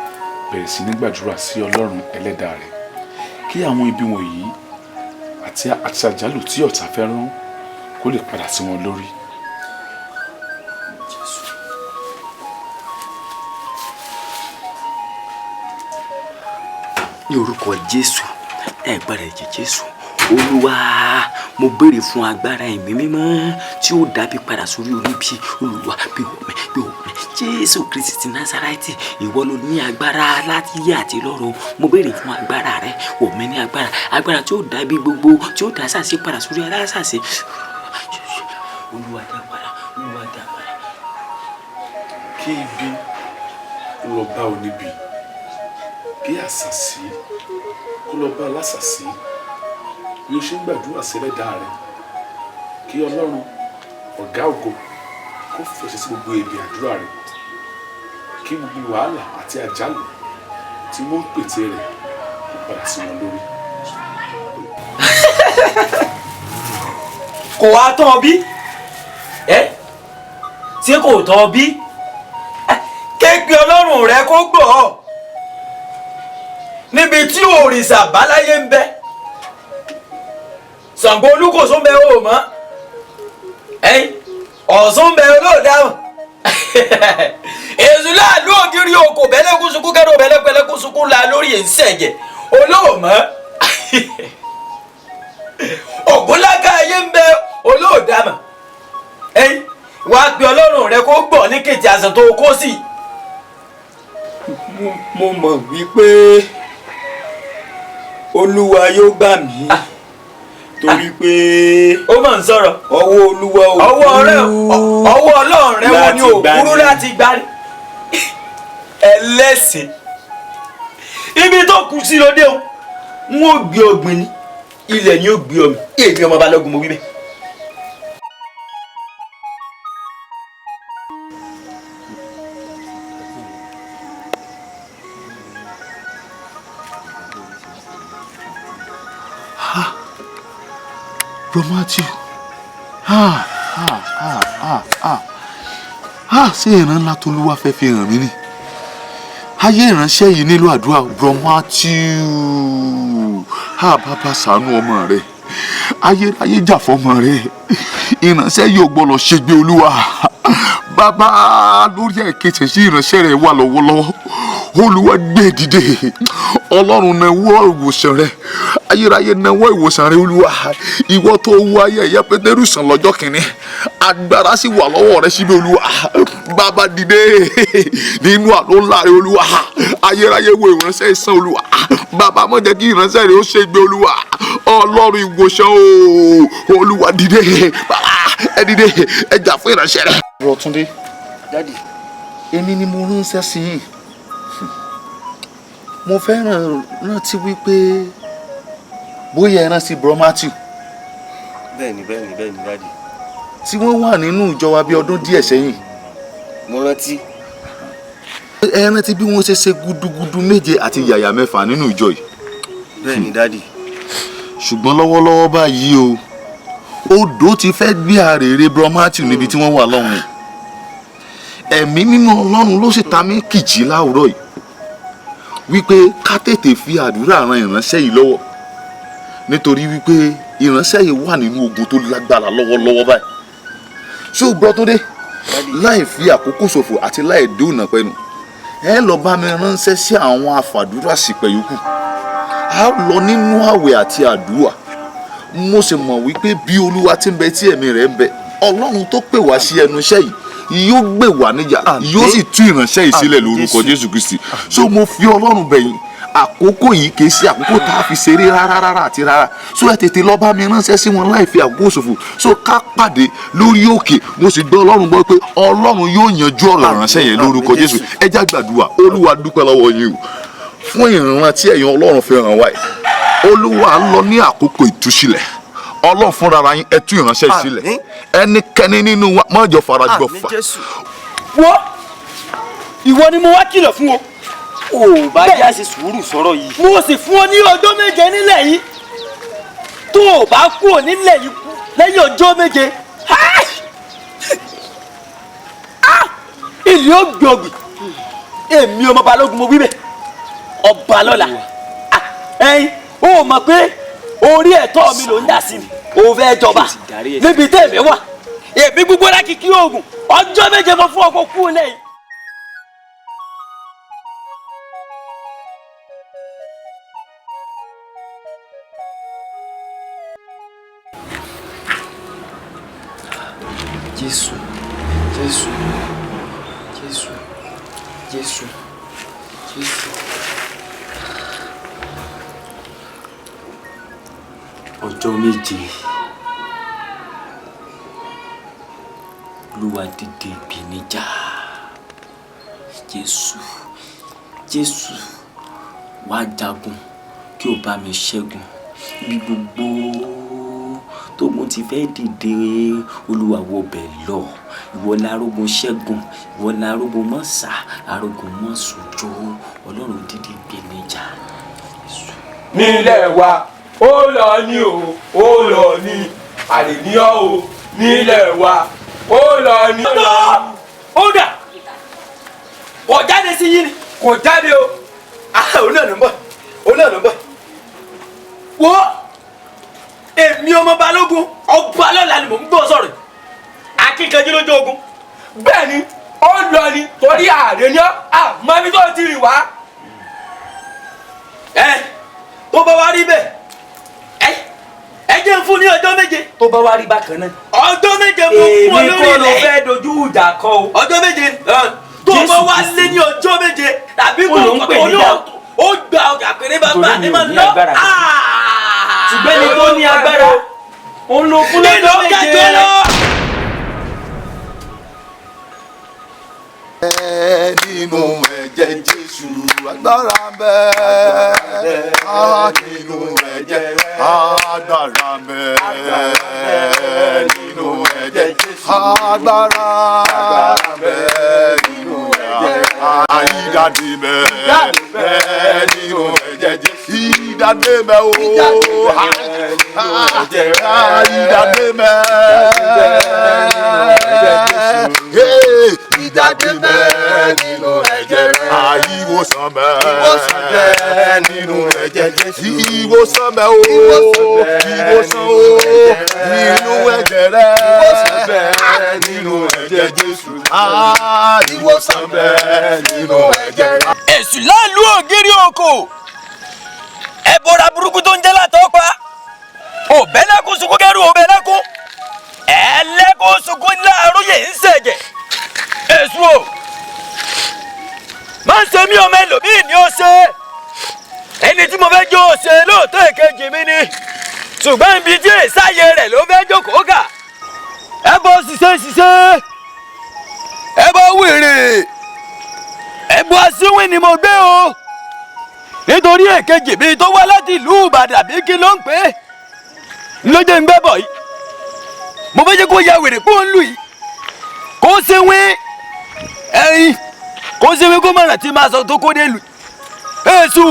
Speaker 6: bẹ̀rẹ̀ sí ní gbàdúrà sí Ọlọ́run ẹlẹ́dàá rẹ̀ kí àwọn ibi wọ̀nyí àti àjálù tí ọ̀tá fẹ́ rán kó lè padà sí wọn lórí.
Speaker 4: Ní orúkọ Jésù, ẹgbẹ́rẹ́ ẹ̀jẹ̀ Jésù, Olúwa mo béèrè fún agbára ẹ̀mí mímọ́ tí ó dàbí padà sórí olúbi. Olúwa bí wọ̀ mí bí wọ̀ mí Jésù Kristi ti Násárẹ́tì, ìwọ ló ní agbára láti yé àti lọ́run. Mo béèrè fún agbára rẹ, wọ̀ mí ní agbára, agbára tí ó dàbí gbogbo tí ó dá sàṣe padà sórí alásàṣe. Olúwa dá padà, Olúwa dá padà.
Speaker 6: Kí ibi kó lọ bá oníbi, kí àṣàṣì kó lọ bá alásàṣì. Bí o ṣe ń gbàdúrà sí ẹlẹ́dàá rẹ kí Ọlọ́run ọ̀gá ògo kó fèsì sí gbogbo èdè àdúrà rẹ kí gbogbo wàhálà àti àjálù tí wọ́n ń pète rẹ̀ kó padà sí wọn lórí.
Speaker 4: Kò wá tán ọ bí ẹ ṣé kò tán ọ bí képe Ọlọ́run rẹ kó gbọ́ ọ níbi tí òrìṣà báláyé ń bẹ. Ṣàngó Olúkòso ń bẹ o mọ ẹyin Ọ̀ṣun ń bẹ olóòdáhùn èṣù láàlú ògiri òkò bẹ́lẹ́kún sunkún kẹ́rù bẹ́lẹ́kún sunkún la lórí ìṣẹ̀jẹ̀ olóòmọ́ Ògúnláka ayé ń bẹ olóòdámọ̀ ẹyin wàá pe Ọlọ́run rẹ kó gbọ́ ní kejì àṣà tó kó sí.
Speaker 10: Mo mọ̀ wípé Olúwa yóò gbà mí torí pé
Speaker 4: ó mọ̀ ń sọ̀rọ̀
Speaker 10: ọwọ́ Olúwa ò kúrú
Speaker 4: ọwọ́ Ọlọ́run rẹ wo ni ò kúrú láti gbani ẹlẹ́sìn ibi tó kù sí lóde o n ó gbé ọgbìn ni ilẹ̀ ni ó gbé ọmọ èmi ọmọ Balógun mo wí bẹ́ẹ̀.
Speaker 6: Bro Matthew, ah ah ah ah ah ah, ṣé ìran ńlá t'Olúwa fẹ́ fi hàn mí ni? Ayé ìránṣẹ́ yìí nílò àdúrà. Bro Matthew, ah, bàbá ṣàánú ọmọ rẹ, ayé ayé jà fọmọ rẹ, ìránṣẹ́ yìí ò gbọ́dọ̀ ṣègbè. Olúwa bàbá, lórí ẹ̀kẹsẹ̀ sí ìránṣẹ́ rẹ̀ wà lọ́wọ́lọ́wọ́, Olúwa gbé dìde. Ọlọ́run, nawọ́ ìwòsàn rẹ, ayérayé, nawọ́ ìwòsàn rẹ. Olúwa, ìwọ tó wú ayé ẹ̀yà Pétérù sàn lọ́jọ́ kìíní, agbára sì wà lọ́wọ́ rẹ síbi. Olúwa bàbá, dìde nínú àlọ́ ńlá rẹ. Olúwa ayérayé, wo ìránṣẹ́ ìsàn. Olúwa bàbá, má jẹ́ kí ìránṣẹ́ rẹ ó ṣègbè. Olúwa Ọlọ́run ìwòsàn o, Olúwa dìde, bàbá ẹ dìde, ẹ jà fún ìránṣẹ́ rẹ. Bro Túndé.
Speaker 4: Daddy.
Speaker 6: Èmi ni mo ránṣẹ́ sí yín. Mo fẹ́ràn rántí wípé bóyá ẹ rántí Bro Matthew.
Speaker 4: Bẹ́ẹ̀ni, daddy.
Speaker 6: Tí wọ́n wà nínú ìjọ wa bí ọdún díẹ̀ sẹ́yìn.
Speaker 4: Mo rántí.
Speaker 6: Ẹ rántí bí wọ́n ṣe ṣe gudugudu méje àti yàyà mẹ́fà nínú ìjọ yìí.
Speaker 4: Bẹ́ẹ̀ni, daddy.
Speaker 6: Ṣùgbọ́n lọ́wọ́lọ́wọ́ báyìí o, odò ti fẹ́ gbé àrèrè Bro Matthew níbi tí wọ́n wà lọ́hùn. Ẹ̀mí mímọ́ Ọlọ́run ló sì ta mí kìjì láwùrọ̀ yìí wípé ká tètè fi àdúrà ran ìránṣẹ́ yìí lọ́wọ́, nítorí wípé ìránṣẹ́ yìí wà nínú ogun tó lágbára lọ́wọ́lọ́wọ́ báyìí. Ṣé o gbọ́ tó dé? Láì fi àkókò ṣòfò àti láì dóònà pẹ́nu, ẹ lọ bá mi ránṣẹ́ sí àwọn afàdúrà sípẹ̀ yòókù. A lọ nínú àwẹ̀ àti àdúrà. Mo sì mọ̀ wípé bí Olúwa ti ń bẹ tí ẹ̀mí rẹ̀ ń bẹ, Ọlọ́run tó pè wá sí ẹnu iṣẹ́ yìí yóò gbè wá níjà, yóò sì tú ìránṣẹ́ yìí sílẹ̀ lórúkọ Jésù Kristi. So mo fi Ọlọ́run bẹ̀ yín, àkókò yìí kì í ṣe àkókò tá a fi ṣeré rárá rárá àti rárá. So ẹ tètè lọ bá mi ránṣẹ́ sí wọn láì fi àkókò ṣòfò, so ká pàdé lórí òkè. Mo sì gbọ́ Ọlọ́run gbọ́ pé Ọlọ́run yóò yanjú ọ̀rọ̀ ìránṣẹ́ yẹn lórúkọ Jésù. Ẹ já gbàdúrà. Olúwa, dúpẹ́ lọ́wọ́ yín o fún ìran tí ẹ̀yin Ọlọ́run fi hàn wá yìí. Olúwa, lọ ní àkókò ìtúsílẹ̀. Ọlọ́run fúnra ara yín, ẹ tú ìránṣẹ́ sílẹ̀. Ẹnikẹ́ni nínú wa má jọ fara gbọ́fà.
Speaker 2: Wo, ìwọ ni mo wá kìlọ̀ fún o.
Speaker 4: Ò bá já ṣe sùúrù sọ̀rọ̀ yìí.
Speaker 2: Mo sì fún ọ ní ọjọ́ 7 nílẹ̀ yìí. Tó o bá kúrò nílẹ̀ yìí lẹ́yìn ọjọ́ 7, ìlú ó gbòògbì. Èmi ọmọ Balógun mo wí bẹ́ẹ̀, ọba lọ́la. Ẹyin o mọ̀ pé orí ẹ̀tọ́ mi ló ń dà sí mi. O fẹ́ jọba níbi tẹ́ èmi wà, èmi gbogbo lákìkí oògùn. Ọjọ́ 7 mo fún ọkọ̀ kú lẹ́yìn.
Speaker 4: Jésù, Jésù, Jésù, Jésù, Jésù. Ọjọ́ 7, Olúwa dìde ìpèníjà. Jésù, Jésù, wá jagun kí o bá mi ṣẹ́gun ibi gbogbo tógun ti fẹ́ dìde. Olúwa, wọ bẹ̀ lọ. Ìwọ lárógun ṣẹ́gun, ìwọ lárógun mọ́ sá, arógun mọ́ sójó. Ọlọ́run dìde ìpèníjà.
Speaker 14: Nílẹ̀ wa, ó lọ ní o, ó lọ ní àlè ní ọ́ o, nílẹ̀ wa, ó lọ ní.
Speaker 2: Ó dà, kò jáde sí yín ni.
Speaker 14: Kò jáde o.
Speaker 2: Òun náà ló ń bọ̀, òun náà ló ń bọ̀. Wo, èmi ọmọ Balógun ọba lọ́la ni mò ń gbọ́ sọ̀rọ̀, akíkanjú lójú ogun.
Speaker 14: Bẹ́ẹ̀ ni, ó lọ ni torí ààrẹ ni ọ́, àmọ́ ibi tó ti rìn wá.
Speaker 2: Ẹ tó bá wá rí bẹ́ẹ̀, ẹ jẹ́ n fún ní ọjọ́ 7.
Speaker 4: Tó bá wá rí bákan náà.
Speaker 2: Ọjọ́ 7 mo fún ọ
Speaker 4: Èmi
Speaker 2: lórí
Speaker 4: kọ́ ló
Speaker 2: ilẹ̀.
Speaker 4: fẹ́ dojú ìjà kọ o.
Speaker 2: Ọjọ́ 7 tó bá wá lé ní ọjọ́ 7 tàbí
Speaker 4: Ó ló ń pè ní dá.
Speaker 2: ó gba ọjà péré bàbá
Speaker 4: Torí
Speaker 2: ní
Speaker 4: mi
Speaker 2: ma
Speaker 4: ò ní
Speaker 2: lọ.
Speaker 4: agbára kankan. Ṣùgbọ́n ẹni tó ní agbára, òun ló fún lọ́jọ́
Speaker 2: Nínú
Speaker 4: 7.
Speaker 2: kẹjọ lọ.
Speaker 6: Nínú ẹ̀jẹ̀ Jésù agbára ń bẹ, nínú ẹ̀jẹ̀ agbára ń bẹ, nínú ẹ̀jẹ̀ Jésù.
Speaker 15: Agbára bẹ́ẹ̀ nínú ẹ̀jẹ̀ rẹ̀. Ìdáde bẹ́ẹ̀ nínú ẹ̀jẹ̀ Jésù. Ìdáde bẹ́ẹ̀ o. Ìdáde bẹ́ẹ̀. Ìdáde bẹ́ẹ̀ nínú ẹ̀jẹ̀ rẹ̀. Ìwòsàn bẹ́ẹ̀ nínú ẹ̀jẹ̀ Jésù. Ìwòsàn bẹ́ẹ̀ o. Ìwòsàn o. Nínú ẹ̀jẹ̀ rẹ̀. Ìwòsàn bẹ́ẹ̀ nínú ẹ̀jẹ̀ Jésù. Ìwòsàn bẹ́ẹ̀ nínú ẹ̀jẹ̀ rẹ̀.
Speaker 2: Èṣù láàlú ògiri oko ẹ̀bọra burúkú tó ń jẹ́ látọ̀ pa òbẹ́lẹ́kùn sunkún kẹ́rù òbẹ́lẹ́kùn ẹlẹ́kùn sunkún láàrúyè ń ṣẹ̀jẹ̀. Èṣù o, má ń ṣe mí, ọmọ ẹlòmíì ni ó ṣe ẹni tí mo fẹ́ jó ṣe lóòótọ́ èkejì mi ni, ṣùgbọ́n ibi tí èsáyé rẹ̀ ló fẹ́ jókòó kà. Ẹ bọ́ ṣiṣẹ́ ṣiṣẹ́, ẹ bọ́ wèrè, ẹ bọ́ aṣíwìn ni mo gbé o, nítorí èkejì mi tó wá láti ìlú Ìbàdàn bí kí ló ń pè é ló jẹ́ ń gbẹ́ bọ̀ yìí. Mo fẹ́ jẹ́ kó ya wèrè kó ń lù yìí, kó ṣe wín ẹyin, kó ṣe wín kó má rántí máa sọ tó kó dé lù. Èṣù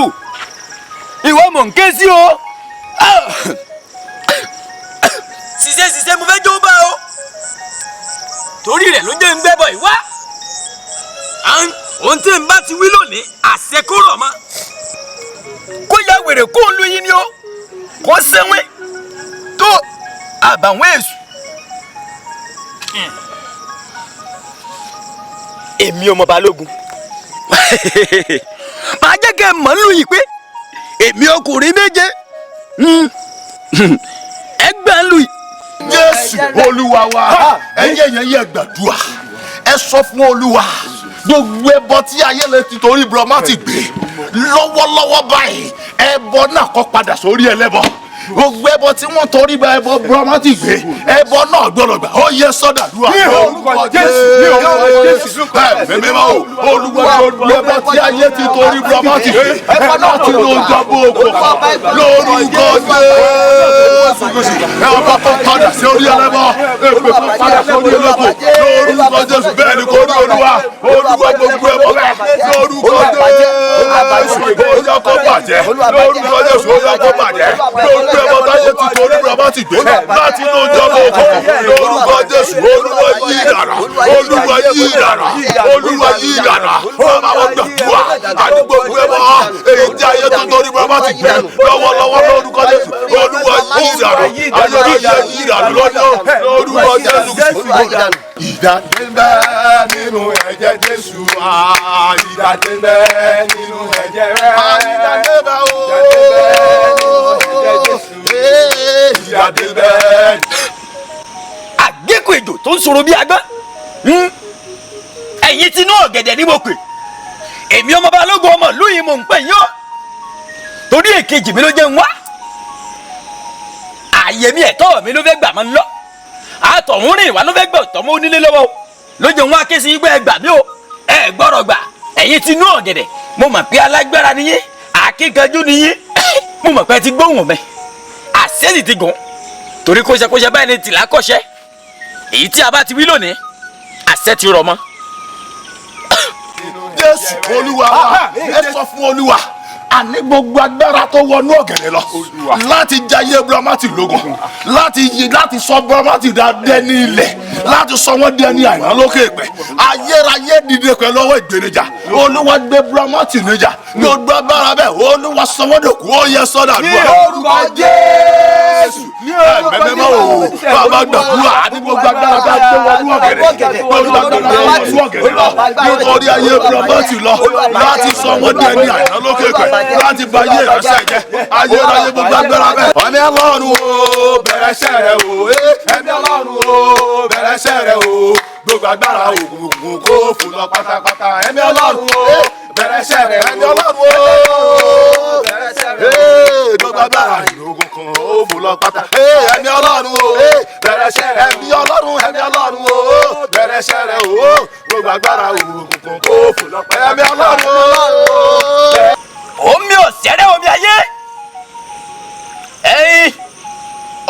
Speaker 2: ìwọ mò ń ké sí o. Ṣiṣẹ́ ṣiṣẹ́ mo fẹ́ jó bá o, torí rẹ̀ ló jẹ́ ń gbẹ́ bọ̀ yìí wá. Ohun tí n bá ti wí lónìí àṣẹ kó rọ̀ mọ́, kó ya wèrè kó ń lu yín ni o, kó ṣe wín tó àbàwọ́n èṣù. Èmi ọmọ Balógun màá jẹ́ kẹ́ ẹ mọ̀ ń lù yìí pé èmi ọkùnrin méje ẹgbẹ́ ń lù yìí.
Speaker 15: Jésù Olúwa wa, ẹyẹ yẹn yẹ gbàdúrà, ẹ sọ fún Olúwa gbogbo ẹbọ tí ayé lè ti torí Bùrọ̀mátì gbé lọ́wọ́lọ́wọ́ báyìí, ẹbọ náà kó padà sórí ẹlẹ́bọ. Gbogbo ẹbọ tí wọ́n torí bá ẹbọ Bùrọ̀mátì gbé, ẹbọ náà gbọ́dọ̀ gbà. Ó yẹ sọ́dàdúrà.
Speaker 6: Ní orúkọ Jésù, ní orúkọ Jésù.
Speaker 15: Ẹ̀mí mímọ́ o, Olúwa gbogbo ẹbọ tí ayé ti torí Bùrọ̀mátì gbé, ẹbọ náà ti ló jọbọ òkú lórúkọ Jésù. Ẹbọ kó padà sí orí ẹlẹ́bọ, èpè kó padà sí orí ẹlẹ́bọ lórúkọ Jésù. Bẹ́ẹ̀ ni kò rí Olúwa, Olúwa gbogbo ẹbọ bẹ́ẹ̀ lórúkọ Jésù. Ó yẹ kó bàjẹ́ lórúkọ Jésù, ó yẹ kó bàjẹ́ lórúkọ ẹbọ táyé ti torí Bùrọ̀mátì gbé láti inú ìjọba òkùnkùn lórúkọ Jésù. Olúwa yí ìdàrà, Olúwa yí ìdàrà, Olúwa yí ìdàrà. Ọmọ àwọn gbàdúrà àti gbogbo ẹbọ èyí tí ayé tó torí Bùrọ̀mátì gbé lọ́wọ́lọ́wọ́ lórúkọ Jésù. Olúwa yí ìdàrà, ayé yí ìdàrà lọ́dọ̀ lórúkọ Jésù. Ìdàdé ń bẹ nínú ẹ̀jẹ̀ Jésù, ìdàdé ń bẹ nínú ẹ̀jẹ̀ rẹ̀, ìdàdé ń bẹ ìdàdé ń bẹ.
Speaker 2: Àgékù ejò tó ń sọ̀rọ̀ bí agbọ́n, ẹ̀yin tinú ọ̀gẹ̀dẹ̀ ni mo pè, èmi ọmọ Balógun ọmọ ìlú yìí mò ń pè yín o, torí èkejì mi ló jẹ́ ń wá, ààyè mi ẹ̀tọ́ mi ló fẹ́ gbà mọ́ ń lọ, àtọ̀hún rìn wá ló fẹ́ gbà ọ̀tọ̀ mọ́ onílé lọ́wọ́ o, ló jẹ́ ń wá ké sí igbó ẹgbà mi o, ẹ gbọ́dọ̀ gbà. Ẹ̀yin tinú ọ̀gẹ̀dẹ̀, mo mọ̀ pé alágbára ni yín, akíkanjú ni yín, mo mọ̀ pé ẹ ti gbóhùn mi, àṣẹ sì ti gùn, torí kóṣẹkóṣẹ báyìí ni tìlá kọ́ṣẹ́, èyí tí a bá ti wí lónìí àṣẹ ti rọ̀ mọ́.
Speaker 15: Jésù Olúwa wa, ẹ sọ fún Olúwa àní gbogbo agbára tó wọnú ọ̀gẹ̀dẹ̀ lọ láti jayé Bùrọ̀mátì lógun, láti sọ Bùrọ̀mátì dẹni ilẹ̀, láti sọ wọ́n dẹni àìmọ́ lókè pẹ̀, ayérayé dìde pẹ̀lú ọwọ́ ìgbénijà. Olúwa gbé Bùrọ̀mátì níjà, gbogbo agbára bẹ́ẹ̀ Olúwa sọ wọ́n dòkú. Ó yẹ sọ́dà
Speaker 6: Ní orúkọ Jésù,
Speaker 15: ẹ̀mẹ́mẹ́mọ́ o, bàbá gbàdúrà àní gbogbo agbára bá gbé wọnú ọ̀gẹ̀dẹ̀, gbogbo agbára bá wọnú ọ̀gẹ̀dẹ̀ lọ nítorí ayé Bùrọ̀mátì lọ láti sọ wọ́n dẹni àìmọ́ lókè pẹ̀, láti ba ayé ìránṣẹ́ jẹ́, ayérayé gbogbo agbára bẹ́ẹ̀. Ẹ̀mí Ọlọ́run o, bẹ̀rẹ̀ iṣẹ́ rẹ̀ o, ẹ̀mí Ọlọ́run o, bẹ̀rẹ̀ iṣẹ́ rẹ̀ o, gbogbo agbára òkùnkùn kó fò lọ pátápátá. Ẹ̀mí Ọlọ́run o, bẹ̀rẹ̀ iṣẹ́ rẹ̀, ẹ̀mí Ọlọ́run o, bẹ̀rẹ̀ iṣẹ́ rẹ̀ o, gbogbo agbára òkùnkùn kó fò lọ pátá. Ẹ̀mí Ọlọ́run o, bẹ̀rẹ̀ iṣẹ́ rẹ̀, ẹ̀mí Ọlọ́run, ẹ̀mí Ọlọ́run o, bẹ̀rẹ̀ iṣẹ́ rẹ̀ o, gbogbo agbára òkùnkùn kó fò lọ pátá. Ẹ̀mí Ọlọ́run o.
Speaker 2: Omi ọ̀sẹ̀rẹ̀ omi ayé, ẹ̀yin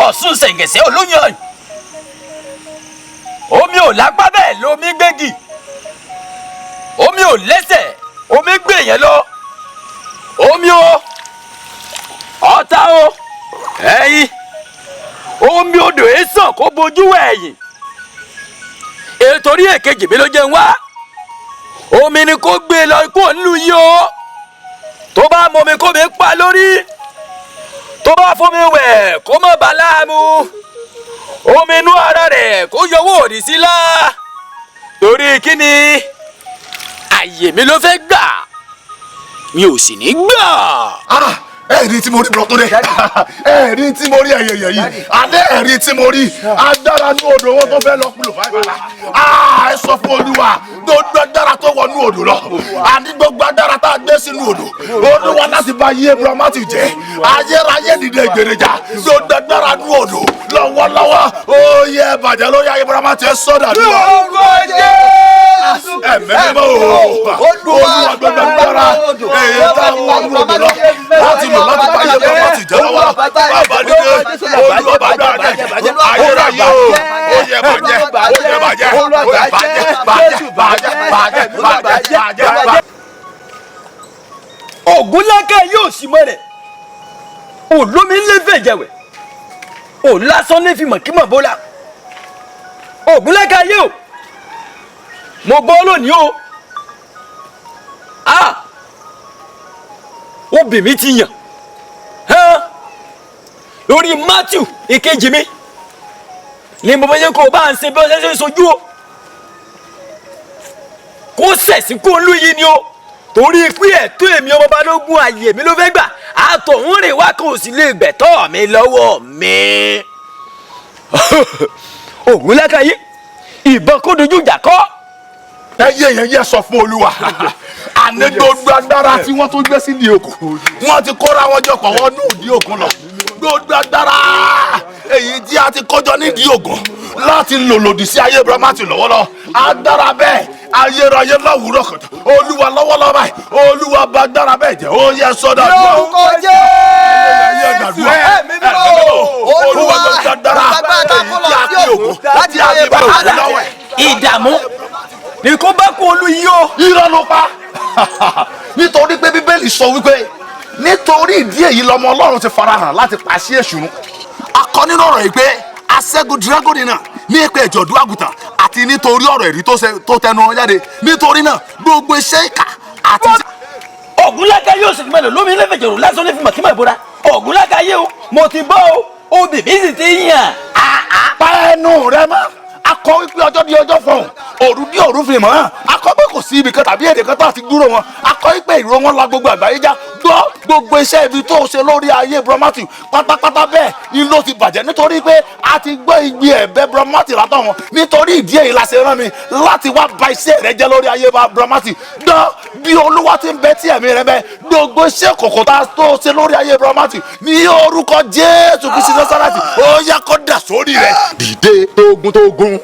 Speaker 2: Ọ̀ṣun ṣẹ̀ǹgẹ̀ṣẹ̀ olóyún ọ̀yìn, Omi ò lápá bẹ́ẹ̀ lomi gbégi, omi ò lẹ́sẹ̀ omi gbé yẹn lọ. Omi o, ọ̀tá o, ẹ̀yin omi odò èsàn kó bojú ẹ̀yìn. Ètòrí èkejì mi ló jẹun wá. Omi ni kó gbé lọ kó nílùú yìí o. Tó bá mọmi kó mi pa lórí, tó bá fún mi wẹ̀ kó má bà láàmú. Omi inú ara rẹ̀ kó yọwọ́ òdì sí lá. Torí kí ni àyè mi ló fẹ́ gbà, mi ò sì ní gbà.
Speaker 15: Ẹ̀rí tí mo rí bùrọ̀ tó dé, ẹ̀rí tí mo rí ẹ̀yẹ̀yẹ̀ yìí, adé ẹ̀rí tí mo rí agbára ní odò owó tó fẹ́ lọ kúlò fáìfà. Ẹ sọ fún Olúwa gbogbo agbára tó wọnú odò lọ, àní gbogbo agbára tá a gbé sínú odò, Olúwa láti bá yé Abrahamu jẹ́, ayérayé dìde gbèrèjà, gbogbo agbára ní odò lọ́wọ́lọ́wọ́, ó yẹ bàjẹ́ lórí ayé Abrahamu ẹ sọ́dà ní wa. Ẹ̀mí mímọ́ o, Olúwa gbogbo agbára èyí táwọn wọnú odò lọ láti lò láti bá yé Abrahamu jẹ́ lọ́wọ́, bàbá dídé Olúwa bàjẹ́ ayérayé o, ó yẹ bàjẹ́, ó yẹ bàjẹ́, ó yẹ bàjẹ́, bàjẹ́, bàjẹ́, bàjẹ́, bàjẹ́, bàjẹ́.
Speaker 2: Ògúnlákà yóò sì mọ rẹ̀, olómi ń lé fèjẹ̀wẹ̀, òun lásán ní fi mọ̀kímọ̀ bóla. Ògúnlákà yóò, mo gbọ́ lónìí o, obì mi ti yàn lórí Matthew ìkejì mi ni mo fẹ́ yẹ kó o bá ń ṣe bí wọ́n ṣe ń sojú o, kó sẹ̀sìn kó lú yìí ni o, torí pé ẹ̀tọ́ èmi ọmọ Balógun àyè mi ló fẹ́ gbà, àtọ̀hún rìn wá kó o sì lè gbẹ̀tọ́ mi lọ́wọ́ mi. Ògúnlákàyé ìbọn kó dojú ìjà kọ́.
Speaker 15: Ẹ yé yẹn yẹ sọ fún Olúwa, àní gbogbo agbára tí wọ́n tún gbé sí ìdí òkun, wọ́n ti kóra wọn jọ pọ̀ wọ́n ní ìdí òkun lọ. Gbogbo agbára èyí tí a ti kójọ nídìí ògùn láti lò lòdì sí ayé Abrahamu lọ́wọ́lọ́wọ́, agbára bẹ́ẹ̀ ayérayé láwùrọ̀ kọ̀tà, Olúwa lọ́wọ́lọ́wọ́ báyìí, Olúwa bá agbára bẹ́ẹ̀ jẹ́, ó yẹ sọ́dọ̀ àdúrà.
Speaker 16: Lórúkọ Jésù, ẹ̀mí mímọ́,
Speaker 15: Olúwa gbogbo agbára èyí tí a kí ògùn láti ayé bá ògùn lọ́wọ́ ẹ̀.
Speaker 2: Ìdààmú ni kó bá kú olú yìí o.
Speaker 15: Irọ́ ló pa, nítorí pé Bíbélì sọ wípé nítorí ìdí èyí lọmọ Ọlọ́run ti farahàn láti pàṣẹ èṣù run. A kọ nínú ọ̀rọ̀ yìí pé aṣẹ́gun dragoni náà ní ìpè ìjọ̀dún àgùntàn àti nítorí ọ̀rọ̀ ẹ̀rí tó tẹnu wọn jáde, nítorí náà gbogbo iṣẹ́ ìkà àti.
Speaker 2: Ògúnlákà yóò sì mẹ́lò lómi lẹ́fẹ̀jẹ̀rù lásán ní fi mọ̀kímọ̀ ìbora. Ògúnlákà yé o, mo ti bọ́ o, obì mi sì ti yàn.
Speaker 15: Pa ẹnu rẹ mọ́, a kọ wípé ọjọ́ di ọjọ́ fọ̀hún, òru di òru fi mọ́ hàn, a kọ pé kò sí ibì kan tàbí èdè kan tó àti gbúrò wọn, a kọ wípé ìró wọn la gbogbo àgbáyé já. Gbọ́ gbogbo iṣẹ́ ibi tó ṣe lórí ayé Abrahamu pátápátá bẹ́ẹ̀ ni ló ti bàjẹ́, nítorí pé a ti gbọ́ igbe ẹ̀bẹ̀ Abrahamu látọ̀ wọn. Nítorí ìdí èyí la ṣe rán mi láti wá ba iṣẹ́ rẹ jẹ́ lórí ayé Abrahamu. Gbọ́ bí Olúwa ti ń bẹ tí ẹ̀mí rẹ bẹ, gbogbo iṣẹ́ kòkò tó ṣe lórí ayé Abrahamu ní orúkọ Jésù Kristi Násárẹ́tì, ó yá kó dà sórí rẹ. Dìde tógun tógun,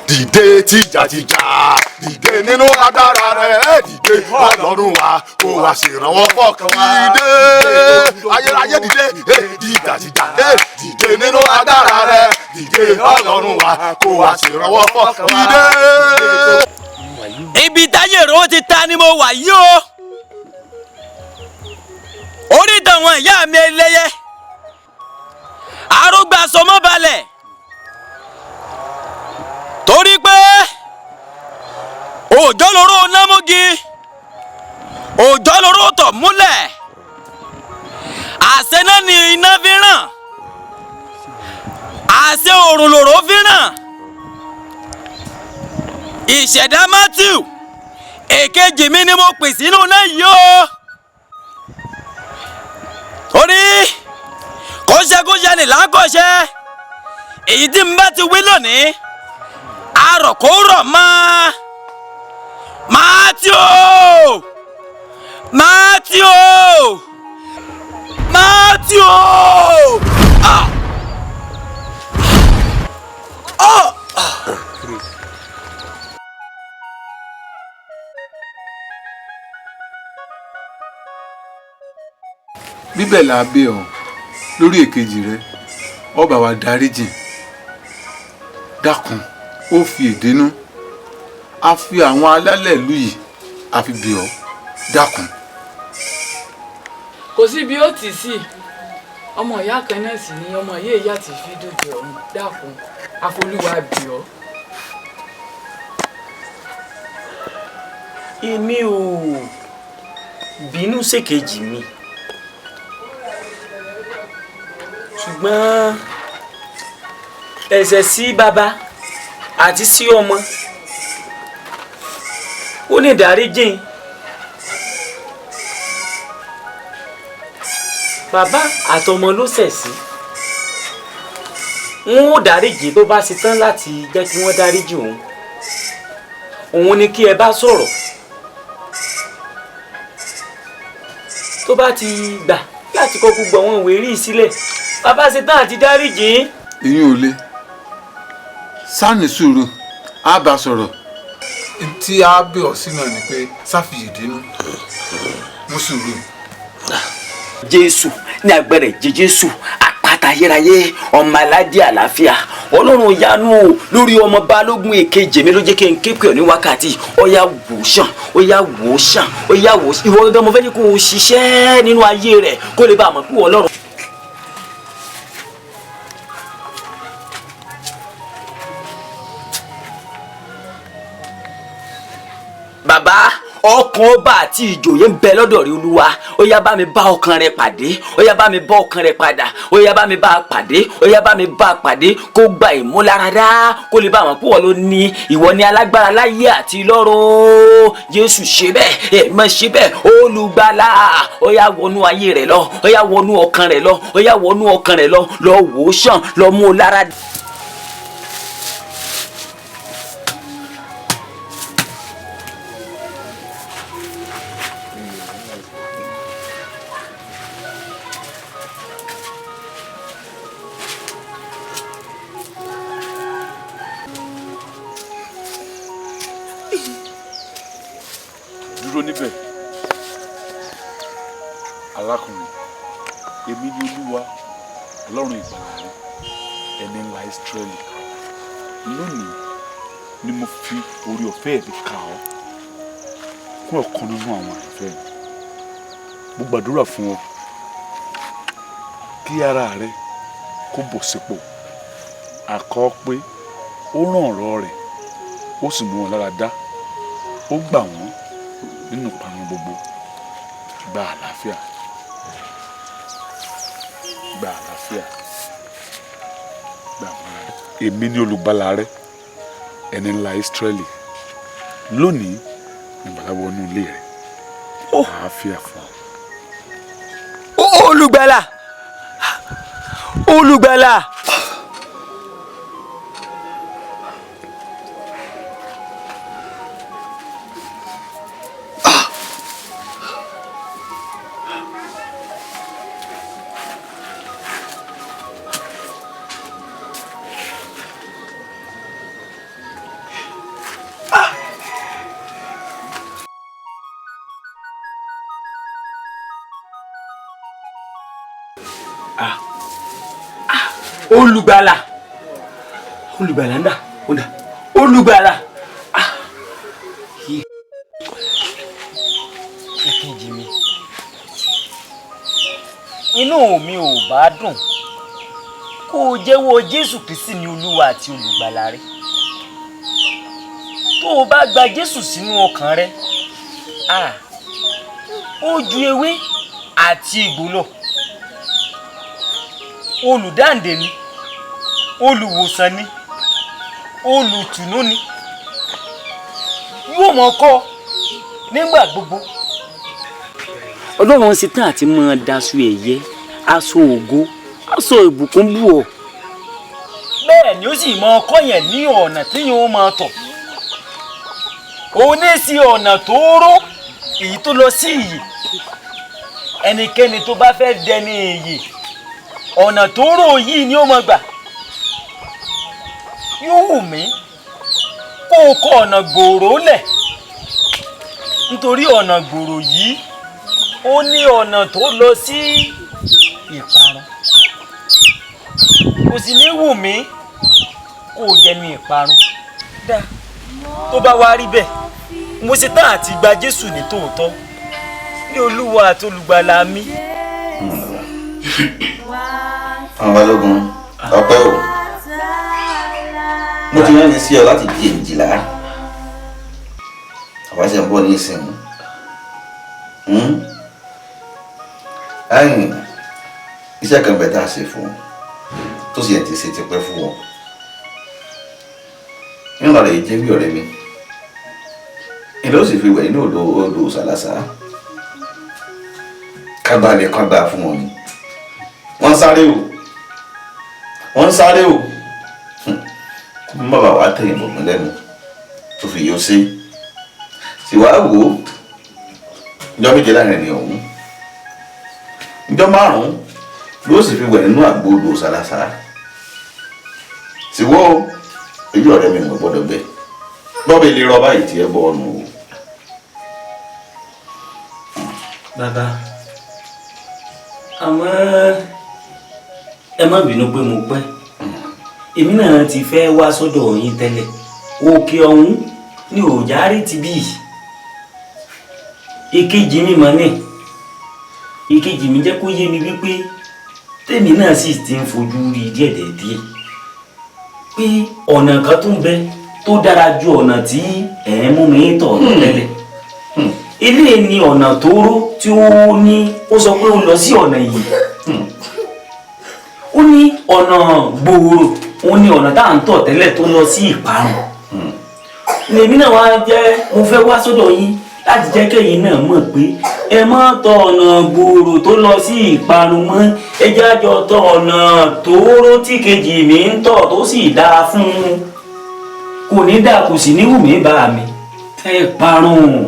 Speaker 15: dìde tìjàtìjà, dìde nínú agbára rẹ, dìde Ọlọ́run wa kó wá ṣèrànwọ́ fọ́kàn wa. Dìde ayérayé, dìde dìjàtìjà, dìde nínú agbára rẹ, dìde Ọlọ́run wa kó wá ṣèrànwọ́ fọ́kàn wa. Dìde.
Speaker 2: Ibi táyé rò ó ti ta ni mo wà yìí o. Orí tàwọn ìyá mi ẹlẹ́yẹ, arógbá sọmọ́ balẹ̀, torí pé òjò lóró námúgi, òjò lóró tọ̀ múlẹ̀, àṣẹ náà ni iná fi ràn, àṣẹ òrùn lòró fi ràn. Ìṣẹ̀dá Matthew èkejì mi ni mo pè sínú náà yìí o, torí kóṣekóṣe ni lákọ̀ṣe, èyí tí n bá ti wí lónìí arọ̀ kó rọ̀ mọ́. Matthew, Matthew, Matthew. Ah! Oh!
Speaker 6: Bíbẹ̀ la bẹ̀ ọ́ lórí èkejì rẹ, ọba wa dáríjì, dákun Ó fi ìdínú, a fi àwọn alálẹ̀ ìlú yìí, a fi bẹ̀ ọ́, dákun.
Speaker 5: Kò sí bí ó tì sí ọmọ ìyá kan náà sì ni ọmọ ìyá ìyá ti fi dòde ọ̀run. Dákun, àfolúwa bì ọ́.
Speaker 4: Èmi ò bínú ṣèkejì mi, ṣùgbọ́n ẹ̀ṣẹ̀ sí bàbá àti sí ọmọ ó ní ìdáríjìn. Bàbá àtọmọ ló ṣẹ̀ sí, wọn ò dáríjì tó bá ṣe tán láti jẹ́ kí wọ́n dáríjì òun. Òun ni kí ẹ bá sọ̀rọ̀, tó bá ti gbà láti kọ́ gbogbo àwọn ìwé rí sílẹ̀, bàbá ṣe tán àti dáríjì.
Speaker 6: Ìyún ò le, sáàní sùúrù, á bá sọ̀rọ̀. Tí a bẹ̀ ọ́ sí náà ni pé sáfìyèdínú mú sùúrù.
Speaker 2: Jésù ní agbára ẹ̀jẹ̀ Jésù, àpáta ayérayé, ọmọ aládé àlàáfíà, Ọlọ́run yanu o lórí ọmọ Balógun èkejì mi ló jẹ́ kí n ké pè ọ́ ní wákàtí. Ó yá wò sàn, ó yá wò sàn, ó yá wò sàn. Ìwọ gangan mo fẹ́ ní kó o ṣiṣẹ́ nínú ayé rẹ̀ kó lè bá a mọ̀ pé Ọlọ́run. Bàbá, ọkàn ọba àti ìjòyè ń bẹ lọ́dọ̀ rí Olúwa. Ó yá bá mi bá ọkàn rẹ pàdé, ó yá bá mi bá ọkàn rẹ padà, ó yá bá mi bá a pàdé, ó yá bá mi bá a pàdé, kó gba ìmúláradá, kó lè bá àwọn púpọ̀ ló ní ìwọ ní alágbára láyé àti lọ́run. Jésù ṣe bẹ́ẹ̀, ẹ̀mọ́ ṣe bẹ́ẹ̀. Olùgbàlà, ó yá wọnú ayé rẹ lọ, ó yá wọnú ọkàn rẹ lọ, ó yá wọnú ọkàn rẹ lọ, lọ wò ó sàn, lọ mú un lára.
Speaker 15: Dúró níbẹ̀, arákùnrin. Èmi ni Olúwa Ọlọ́run ìgbàlà rẹ, ẹni ńlá Ísírẹ́lì. Lónìí ni mo fi orí ọ̀fẹ́ mi kà ọ́ kún ọ̀kan nínú àwọn àyànfẹ́ mi. Mo gbàdúrà fún ọ kí ara rẹ kó bọ̀ sípò. Àkọ́ pé ó rán ọ̀rọ̀ rẹ̀, ó sì mú wọn lára dá, ó gbà wọ́n nínú ìparun gbogbo. Gba àlàáfíà, gba àlàáfíà, gba àmàlà. Èmi ni olùgbàlà rẹ, ẹni ńlá Ísírẹ́lì. Lónìí ìgbàlà wọnú ilé rẹ. Àlàáfíà fún ọ.
Speaker 2: Olùgbàlà, olùgbàlà. Olùgbàlà, olùgbàlà ń dà, ó ń dà, olùgbàlà.
Speaker 4: Èkejì mi, inú mi ò bá dùn kó o jẹ́wọ́ Jésù Kristi ní Olúwa àti olùgbàlà rẹ. Tó o bá gba Jésù sínú ọkàn rẹ, ó ju ewé àti egbò lọ. Olùdáǹdè ni, olùwòsàn ni, olùtùnú ni, yóò mọ̀ kọ́ nígbà gbogbo.
Speaker 2: Ọlọ́run ṣe tán àti máa daṣọ ẹ̀yẹ, aṣọ ògo, aṣọ ìbùkún bù ọ́.
Speaker 4: Bẹ́ẹ̀ ni ó sì mọ ọkọ yẹn ní ọ̀nà tí yóò máa tọ̀. Òun ní sí ọ̀nà tóóró èyí tó lọ sí ìyè. Ẹnikẹ́ni tó bá fẹ́ dẹni ìyè, ọ̀nà tóóró yìí ni ó máa gbà. Yóò wù mí kó o kọ ọ̀nà gbòòrò lẹ̀, nítorí ọ̀nà gbòòrò yìí ó ní ọ̀nà tó lọ sí ìparun. Kò sì ní wù mí kó o dẹni ìparun. Dáa, tó bá wá rí bẹ́ẹ̀, mo ṣe tán àti gba Jésù ní tòótọ́ ní Olúwa àti olùgbàlà mi.
Speaker 7: Àwọn Balógun, ọpẹ́ o. Mo ti rán ni sí ọ láti di èjìlá, àwa ṣe ń bọ̀ ní ìsìn. Ẹ̀yìn iṣẹ́ kan bẹ̀ tá a ṣe fún ọ tó sì yẹ ti ṣe tipẹ́ fún ọ nínú rẹ̀ jẹ́ bí ọ̀rẹ́ mi ìlú ó sì fi wẹ̀ nínú odò ṣàlàṣà kábàlẹ̀ kábà fún ọ ni. Wọ́n sáré o, wọ́n sáré o, kó má bàa wá tẹ̀yìn bọ̀gbọ́n lẹ́nu tó fi yọ sí sì wá wò ó. Ìjọ 7 láàrin ẹni ọ̀hún, ìjọ 5 ló sì fi wẹ̀ nínú àgbo odò ṣàlàṣà. Sì wọ́ ojú ọ̀rẹ́ mi mọ̀ gbọ́dọ̀ gbẹ bọ́bí lè rọ báyìí tí ẹ bọ́ ọ̀nù o.
Speaker 4: Bàbá, àmọ́ ẹ má bínú pé mo pẹ́, èmi náà ti fẹ́ wá sọ́dọ̀ yín tẹ́lẹ̀. Òkè ọ̀hún ni òjàrí ti bí ìkejì mi mọ̀ ní ìkejì mi jẹ́ kó yé mi wípé tèmi náà sì ti ń fojú rí díẹ̀díẹ̀ pé ọ̀nà kan tó ń bẹ tó dára ju ọ̀nà tí ẹ̀ ń mú mi tọ̀ lọ tẹ́lẹ̀. Ilé ni ọ̀nà tóóró tí ó ní, ó sọ pé ó lọ sí ọ̀nà yìí, ó ní ọ̀nà gbòòrò, ó ní ọ̀nà tá à ń tọ̀ tẹ́lẹ̀ tó lọ sí ìparun. Lèmi náà wá jẹ́ mo fẹ́ wá sọ́dọ̀ yín láti jẹ́ kẹ́yìn náà mọ̀ pé ẹ má tọ̀ ọ̀nà gbòòrò tó lọ sí ìparun mọ́, ẹ jẹ́ á jọ tọ̀ ọ̀nà tóóró tí kejì mi ń tọ̀ tó sì dáa fún un. Kò ní dáa, kò sì ní wù mí bá mi fẹ́ parun.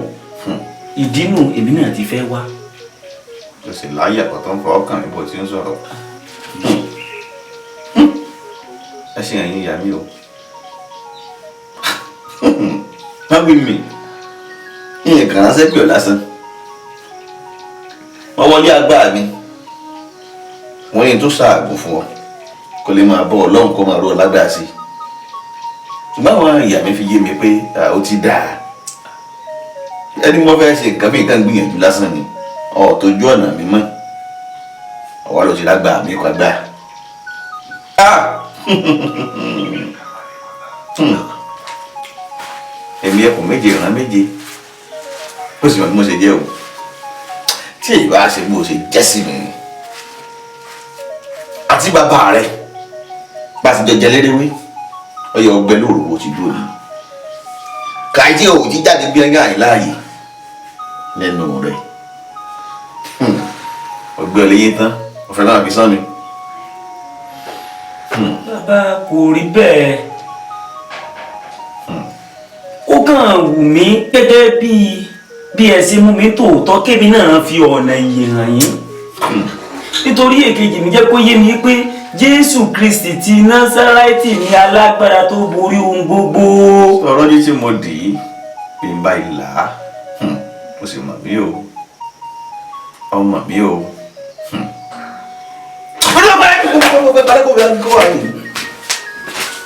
Speaker 4: Ìdínú èmi náà ti fẹ́ wá.
Speaker 7: Kò sì láyà kan tó ń fọ ọkàn mi bó ti ń sọ̀rọ̀. Ẹ ṣe ẹ̀yin ìyá mi o. Má wí mi, ìyẹn kàn ránṣẹ́ pè ọ́ lásán. Wọ́n wọlé agbára mi, wọ́n ní tó ṣaàgùn fún ọ kó lè máa bọ́ Ọlọ́run kó máa ró ọ lágbára sí i. Ṣùgbọ́n àwọn ìyá mi fi yé mi pé ó ti dáa. Ẹni wọ́n fẹ́ ṣe nǹkan bí nǹkan gbìyànjú lásán ni, ọ̀ tójú ọ̀nà mi mọ́, ọ̀wá ló ti lágbára mi kọ́ agbára. Èmi ẹkùn 7 ìran 7, ó sì mọ̀ bí mo ṣe jẹ́ o. Tí èyí bá ṣe bó ṣe jẹ́ sí mi àti bàbá rẹ bá ti jọjẹ léréwé, ọyọ ọgbẹ lóru bó ti dúró ni kàìtì ò ti jáde bí ẹni àìláàyè lẹ́nu rẹ. Ọgbẹ ọlẹyìn tán, ọ̀fẹ́ náà fi sán mi.
Speaker 4: Bàbá, kò rí bẹ́ẹ̀. Ó kàn wù mí gẹ́gẹ́ bí ẹ ṣe mú mi tòótọ́ kébì náà fi ọ̀nà ìyè hàn yín. Nítorí èkejì mi jẹ́ kó yé mi pé Jésù Kristi ti Násárẹ́tì ní alágbára tó borí ohun gbogbo.
Speaker 7: Ọ̀rọ̀ yìí tí mo dì í bí n bá ìlà, ó sì mọ̀ mí o, ọmọ mi o.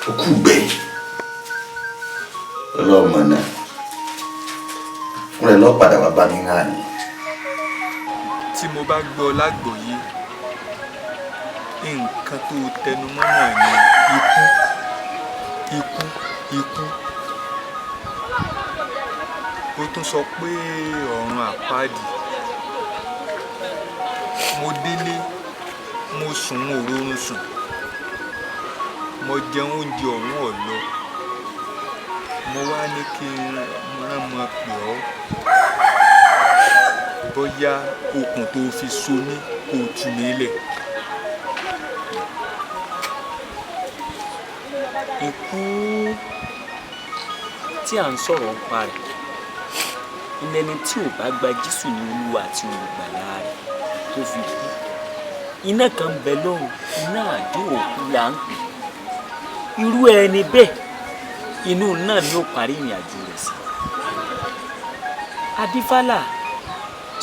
Speaker 7: Òkú gbẹ ọlọ́mọ náà fúnra ẹ lọ padà wá bá mi hàn ní.
Speaker 10: Tí mo bá gbọ́ lágbòye, nǹkan tó tẹnumọ́ náà ni ikú, ikú, ikú. Ó tún sọ pé ọ̀run àpáàdì. Mo délé, mo sùn, mo rórun sùn, mo jẹun oúnjẹ ọ̀hún ọ̀lọ́. Mo wá ní kí n rán mọ pè ọ́ bóyá okùn tó fi so mí kó tú mi lẹ̀.
Speaker 4: Ikú tí à ń sọ̀rọ̀ ń pa rẹ̀ ilẹ̀ ni tí ò bá gba Jésù ní Olúwa àti olùgbàlà rẹ̀ tó fi kú. Iná kan bẹ lọ́run, iná àdó òkú là ń pè. Irú ẹni bẹ́ẹ̀ inú náà ni ó parí ìrìn àjò rẹ̀ sí. Adífálà,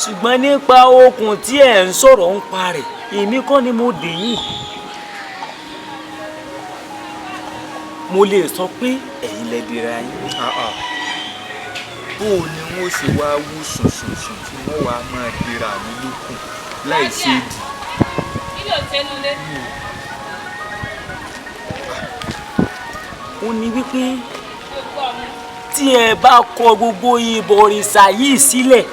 Speaker 4: ṣùgbọ́n nípa okùn tí ẹ̀ ń sọ̀rọ̀ ń pa rẹ̀, èmi kọ́ ni mo dè yín. Mo lè sọ pé ẹ̀yin lẹ dira yín.
Speaker 10: Bó o ni wọ́n ṣe wá wú sùnsùnsùn tí wọ́n wàá máa dira mi lókun láì ṣe é dì.
Speaker 5: Kí ló tẹnu lé?
Speaker 4: Ó ní wípé tí ẹ bá kọ gbogbo ìbọ̀rìṣà yìí sílẹ̀,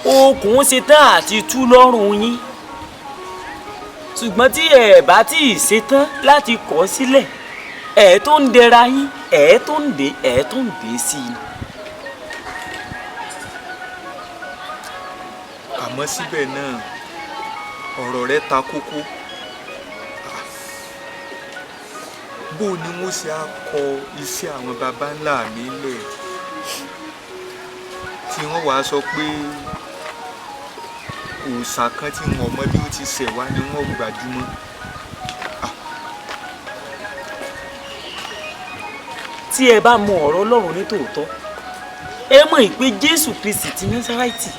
Speaker 4: okùn ṣe tán àti tú lọ́rùn yín, ṣùgbọ́n tí ẹ bá tí ì ṣe tán láti kọ̀ sílẹ̀, ẹ tó ń dẹra yín, ẹ tó ń dé, ẹ tó ń dé sí i.
Speaker 10: Àmọ́ síbẹ̀ náà, ọ̀rọ̀ rẹ ta kókó. Bó ni wọ́n ṣe á kọ iṣẹ́ àwọn baba ńlá mi lẹ̀ tí wọ́n wàá sọ pé òòṣà kan tí wọn mọ bí ó ti ṣẹ̀ wá ni wọ́n gbajúmọ̀?
Speaker 4: Tí ẹ bá mọ ọ̀rọ̀ Ọlọ́run ní tòótọ́, ẹ mọ̀ pé Jésù Kristi ti Násárẹ́tì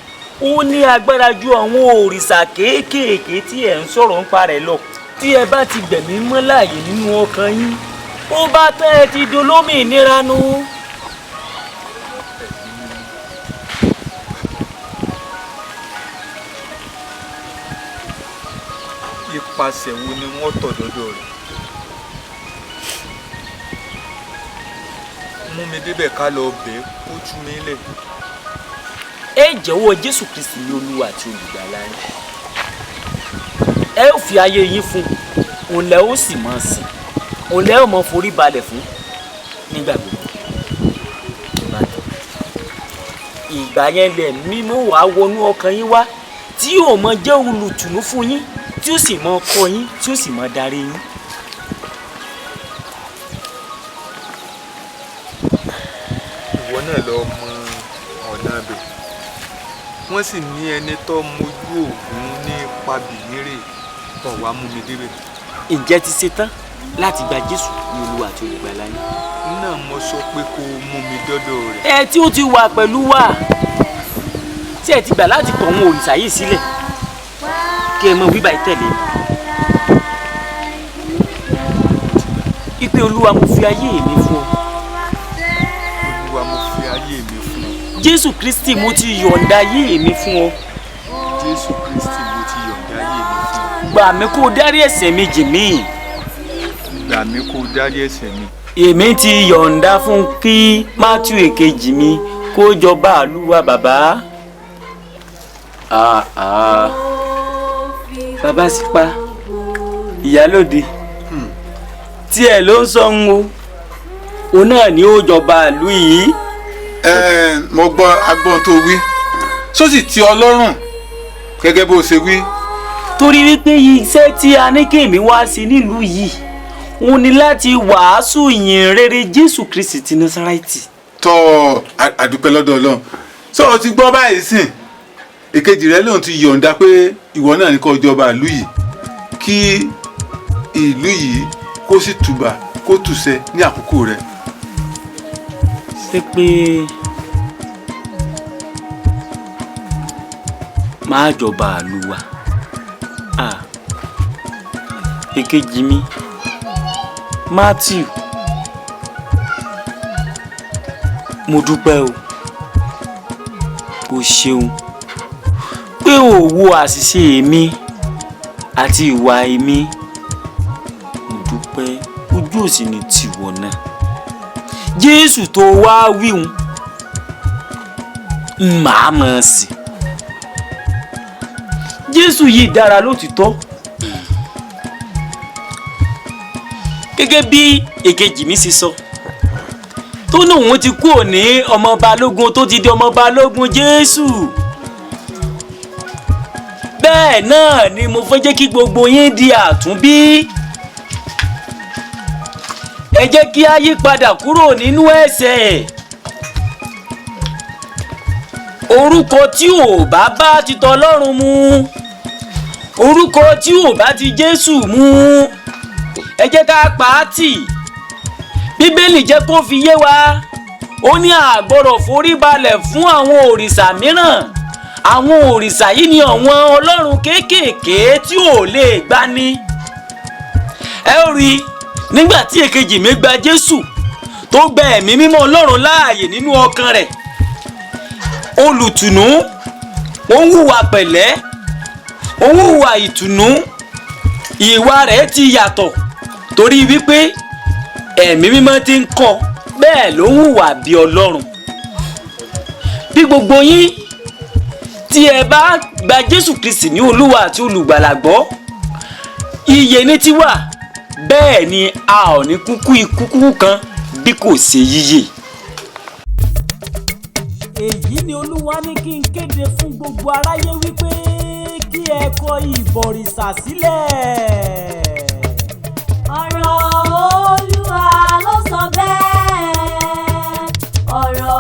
Speaker 4: ó ní agbára ju àwọn òrìṣà kéékèèké tí ẹ ń sọ̀rọ̀ nípa rẹ̀ lọ. Tí ẹ bá ti gbẹ̀mí mọ́ láàyè nínú ọkàn yín, ó bá tán, ẹ ti dolómìnira nù.
Speaker 10: Ipasẹ̀ wo ni wọ́n tọ̀ dọ́dọ̀ rẹ̀? Mú mi débẹ̀ ká lọ bẹ̀ kó tú mi lẹ̀.
Speaker 4: Ẹ jẹ́wọ́ Jésù Kristi ní Olúwa àti Olùgbàlà yín. Ẹ ó fi ayé yín fún òun, lẹ ó sì máa sìn, òun lẹ ó máa forí balẹ̀ fún nígbà gbogbo. Ìgbà yẹn lẹ mímú wàá wọnú ọkàn yín wá, tí yóò máa jẹ́ olùtùnú fún yín, tí ó sì máa kọ́ yín, tí ó sì máa darí yín.
Speaker 10: Ìwọ náà lọ mọ ọ̀nà ibẹ̀. Wọ́n sì ní ẹni tó mojú Ògún ní pabìnírè tó wàá mú mi débẹ̀.
Speaker 4: Ǹjẹ́ ti ṣe tán láti gba Jésù ní Olúwa àti Olùgbàlà yín?
Speaker 10: Náà mo sọ pé kó o mú mi dọ́dọ̀ rẹ̀.
Speaker 4: Ẹ tí ó ti wà pẹ̀lú wa, tí ẹ ti gbà láti kọ̀ àwọn òrìṣà yìí sílẹ̀, kí ẹ mọ wíwá ìtẹ̀lé mi. Ipe Olúwa, mo fi ayé mi fún ọ.
Speaker 10: Olúwa, mo fi ayé mi fún ọ.
Speaker 4: Jésù Kristi, mo ti yọ̀ǹda ayé mi fún ọ.
Speaker 10: Jésù Kristi, mo ti yọ̀ǹda ayé mi fún ọ.
Speaker 4: Gbà mí kó o dárí ẹ̀ṣẹ̀ mi jì mí.
Speaker 10: Gbà mí kó o dárí ẹ̀ṣẹ̀ mi.
Speaker 4: Èmi ti yọ̀ǹda fún kí Matthew èkejì mi kó jọba àlúwa bàbá. Bàbá sípa ìyálòde tí ẹ ló ń sọ ń o, òun náà ni ó jọba ìlú yìí.
Speaker 6: Mo gbọ́ agbọ́n tó wí, sósì tí Ọlọ́run gẹ́gẹ́ bó ṣe wí.
Speaker 4: Torí wípé iṣẹ́ tí a ní kéèmí wá sí nílùú yìí òun ni láti wàásù ìyìn rere Jésù Kristi ti Násárẹ́tì.
Speaker 6: Tọ́ àdúpẹ́ lọ́dọ̀ Ọlọ́run. Sọ ọ ti gbọ́ báyìí sìn, èkejì rẹ lòun ti yọ̀ǹda pé ìwọ náà ní kó jọba ìlú yìí, kí ìlú yìí kó sì tùbà kó tùṣẹ ní àkókò rẹ.
Speaker 4: Ṣé pé máa jọba ìlú wa? Èkejì mi Matthew, mo dúpẹ́ o, o ṣeun pé o wo àṣìṣe mi àti ìwà mi. Mo dúpẹ́, ojú òsì ni tìwọ náà. Jésù tó wá wíhun màá mọ̀ sí. Jésù yìí dára lótìtọ́. Gẹ́gẹ́ bí èkejì mi ṣe sọ, tó ní òun ti kúrò ní ọmọ Balógun tó ti di ọmọ Balógun Jésù. Bẹ́ẹ̀ náà ni mo fẹ́ jẹ́ kí gbogbo yín di àtúnbí. Ẹ jẹ́ kí á yí padà kúrò nínú ẹ̀ṣẹ̀. Orúkọ tí ò bá bá ti tọlọ́run mu, orúkọ tí ò bá ti Jésù mu, ẹ jẹ́ ká pa á tì. Bíbélì jẹ́ kó fi yé wa, ó ní a gbọ́dọ̀ forí balẹ̀ fún àwọn òrìṣà mìíràn. Àwọn òrìṣà yìí ni àwọn ọlọ́run kéékèèké tí ò lè gbani. Ẹ ó rí Nígbà tí èkejì mi gba Jésù tó gba ẹ̀mí mímọ́ Ọlọ́run láàyè nínú ọkàn rẹ̀, olùtùnú, ó ń hùwà pẹ̀lẹ́, ó ń hùwà ìtùnú, ìwà rẹ̀ ti yàtọ̀ torí wípé ẹ̀mí mímọ́ ti ń kọ́, bẹ́ẹ̀ ló ń hùwà bí Ọlọ́run. Bí gbogbo yín tí ẹ bá gba Jésù Kristi ní Olúwa àti Olùgbàlà gbọ́, ìyè ní tiwa, bẹ́ẹ̀ ni a ò ní kúkú ikú kan bí kò ṣe yíyè.
Speaker 17: Èyí ni Olúwa ní kí n kéde fún gbogbo aráyé wípé kí ẹ kọ ìbọ̀rìṣà sílẹ̀.
Speaker 18: Ọ̀rọ̀ Olúwa ló sọ bẹ́ẹ̀. Ọ̀rọ̀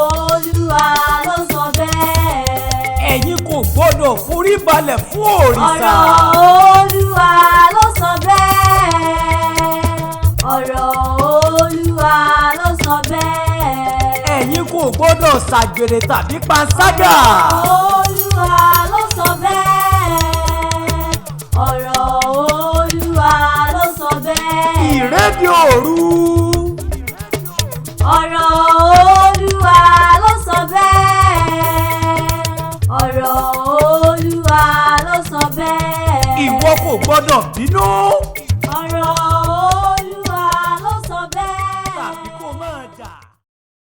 Speaker 18: Olúwa ló sọ bẹ́ẹ̀.
Speaker 17: Ẹ̀yin kò gbọ́dọ̀ forí balẹ̀ fún òrìṣà.
Speaker 18: Ọ̀rọ̀ Olúwa ló sọ bẹ́ẹ̀. Ọ̀rọ̀ Olúwa ló sọ bẹ́ẹ̀.
Speaker 17: Ẹ̀yin kò gbọ́dọ̀ ṣàgbèrè tàbí panṣágà.
Speaker 18: Ọ̀rọ̀ Olúwa ló sọ bẹ́ẹ̀. Ọ̀rọ̀ Olúwa ló sọ bẹ́ẹ̀.
Speaker 17: Ìrédìí òru.
Speaker 18: Ọ̀rọ̀ Olúwa ló sọ bẹ́ẹ̀. Ọ̀rọ̀ Olúwa ló sọ bẹ́ẹ̀.
Speaker 17: Ìwọ kò gbọ́dọ̀ bínú.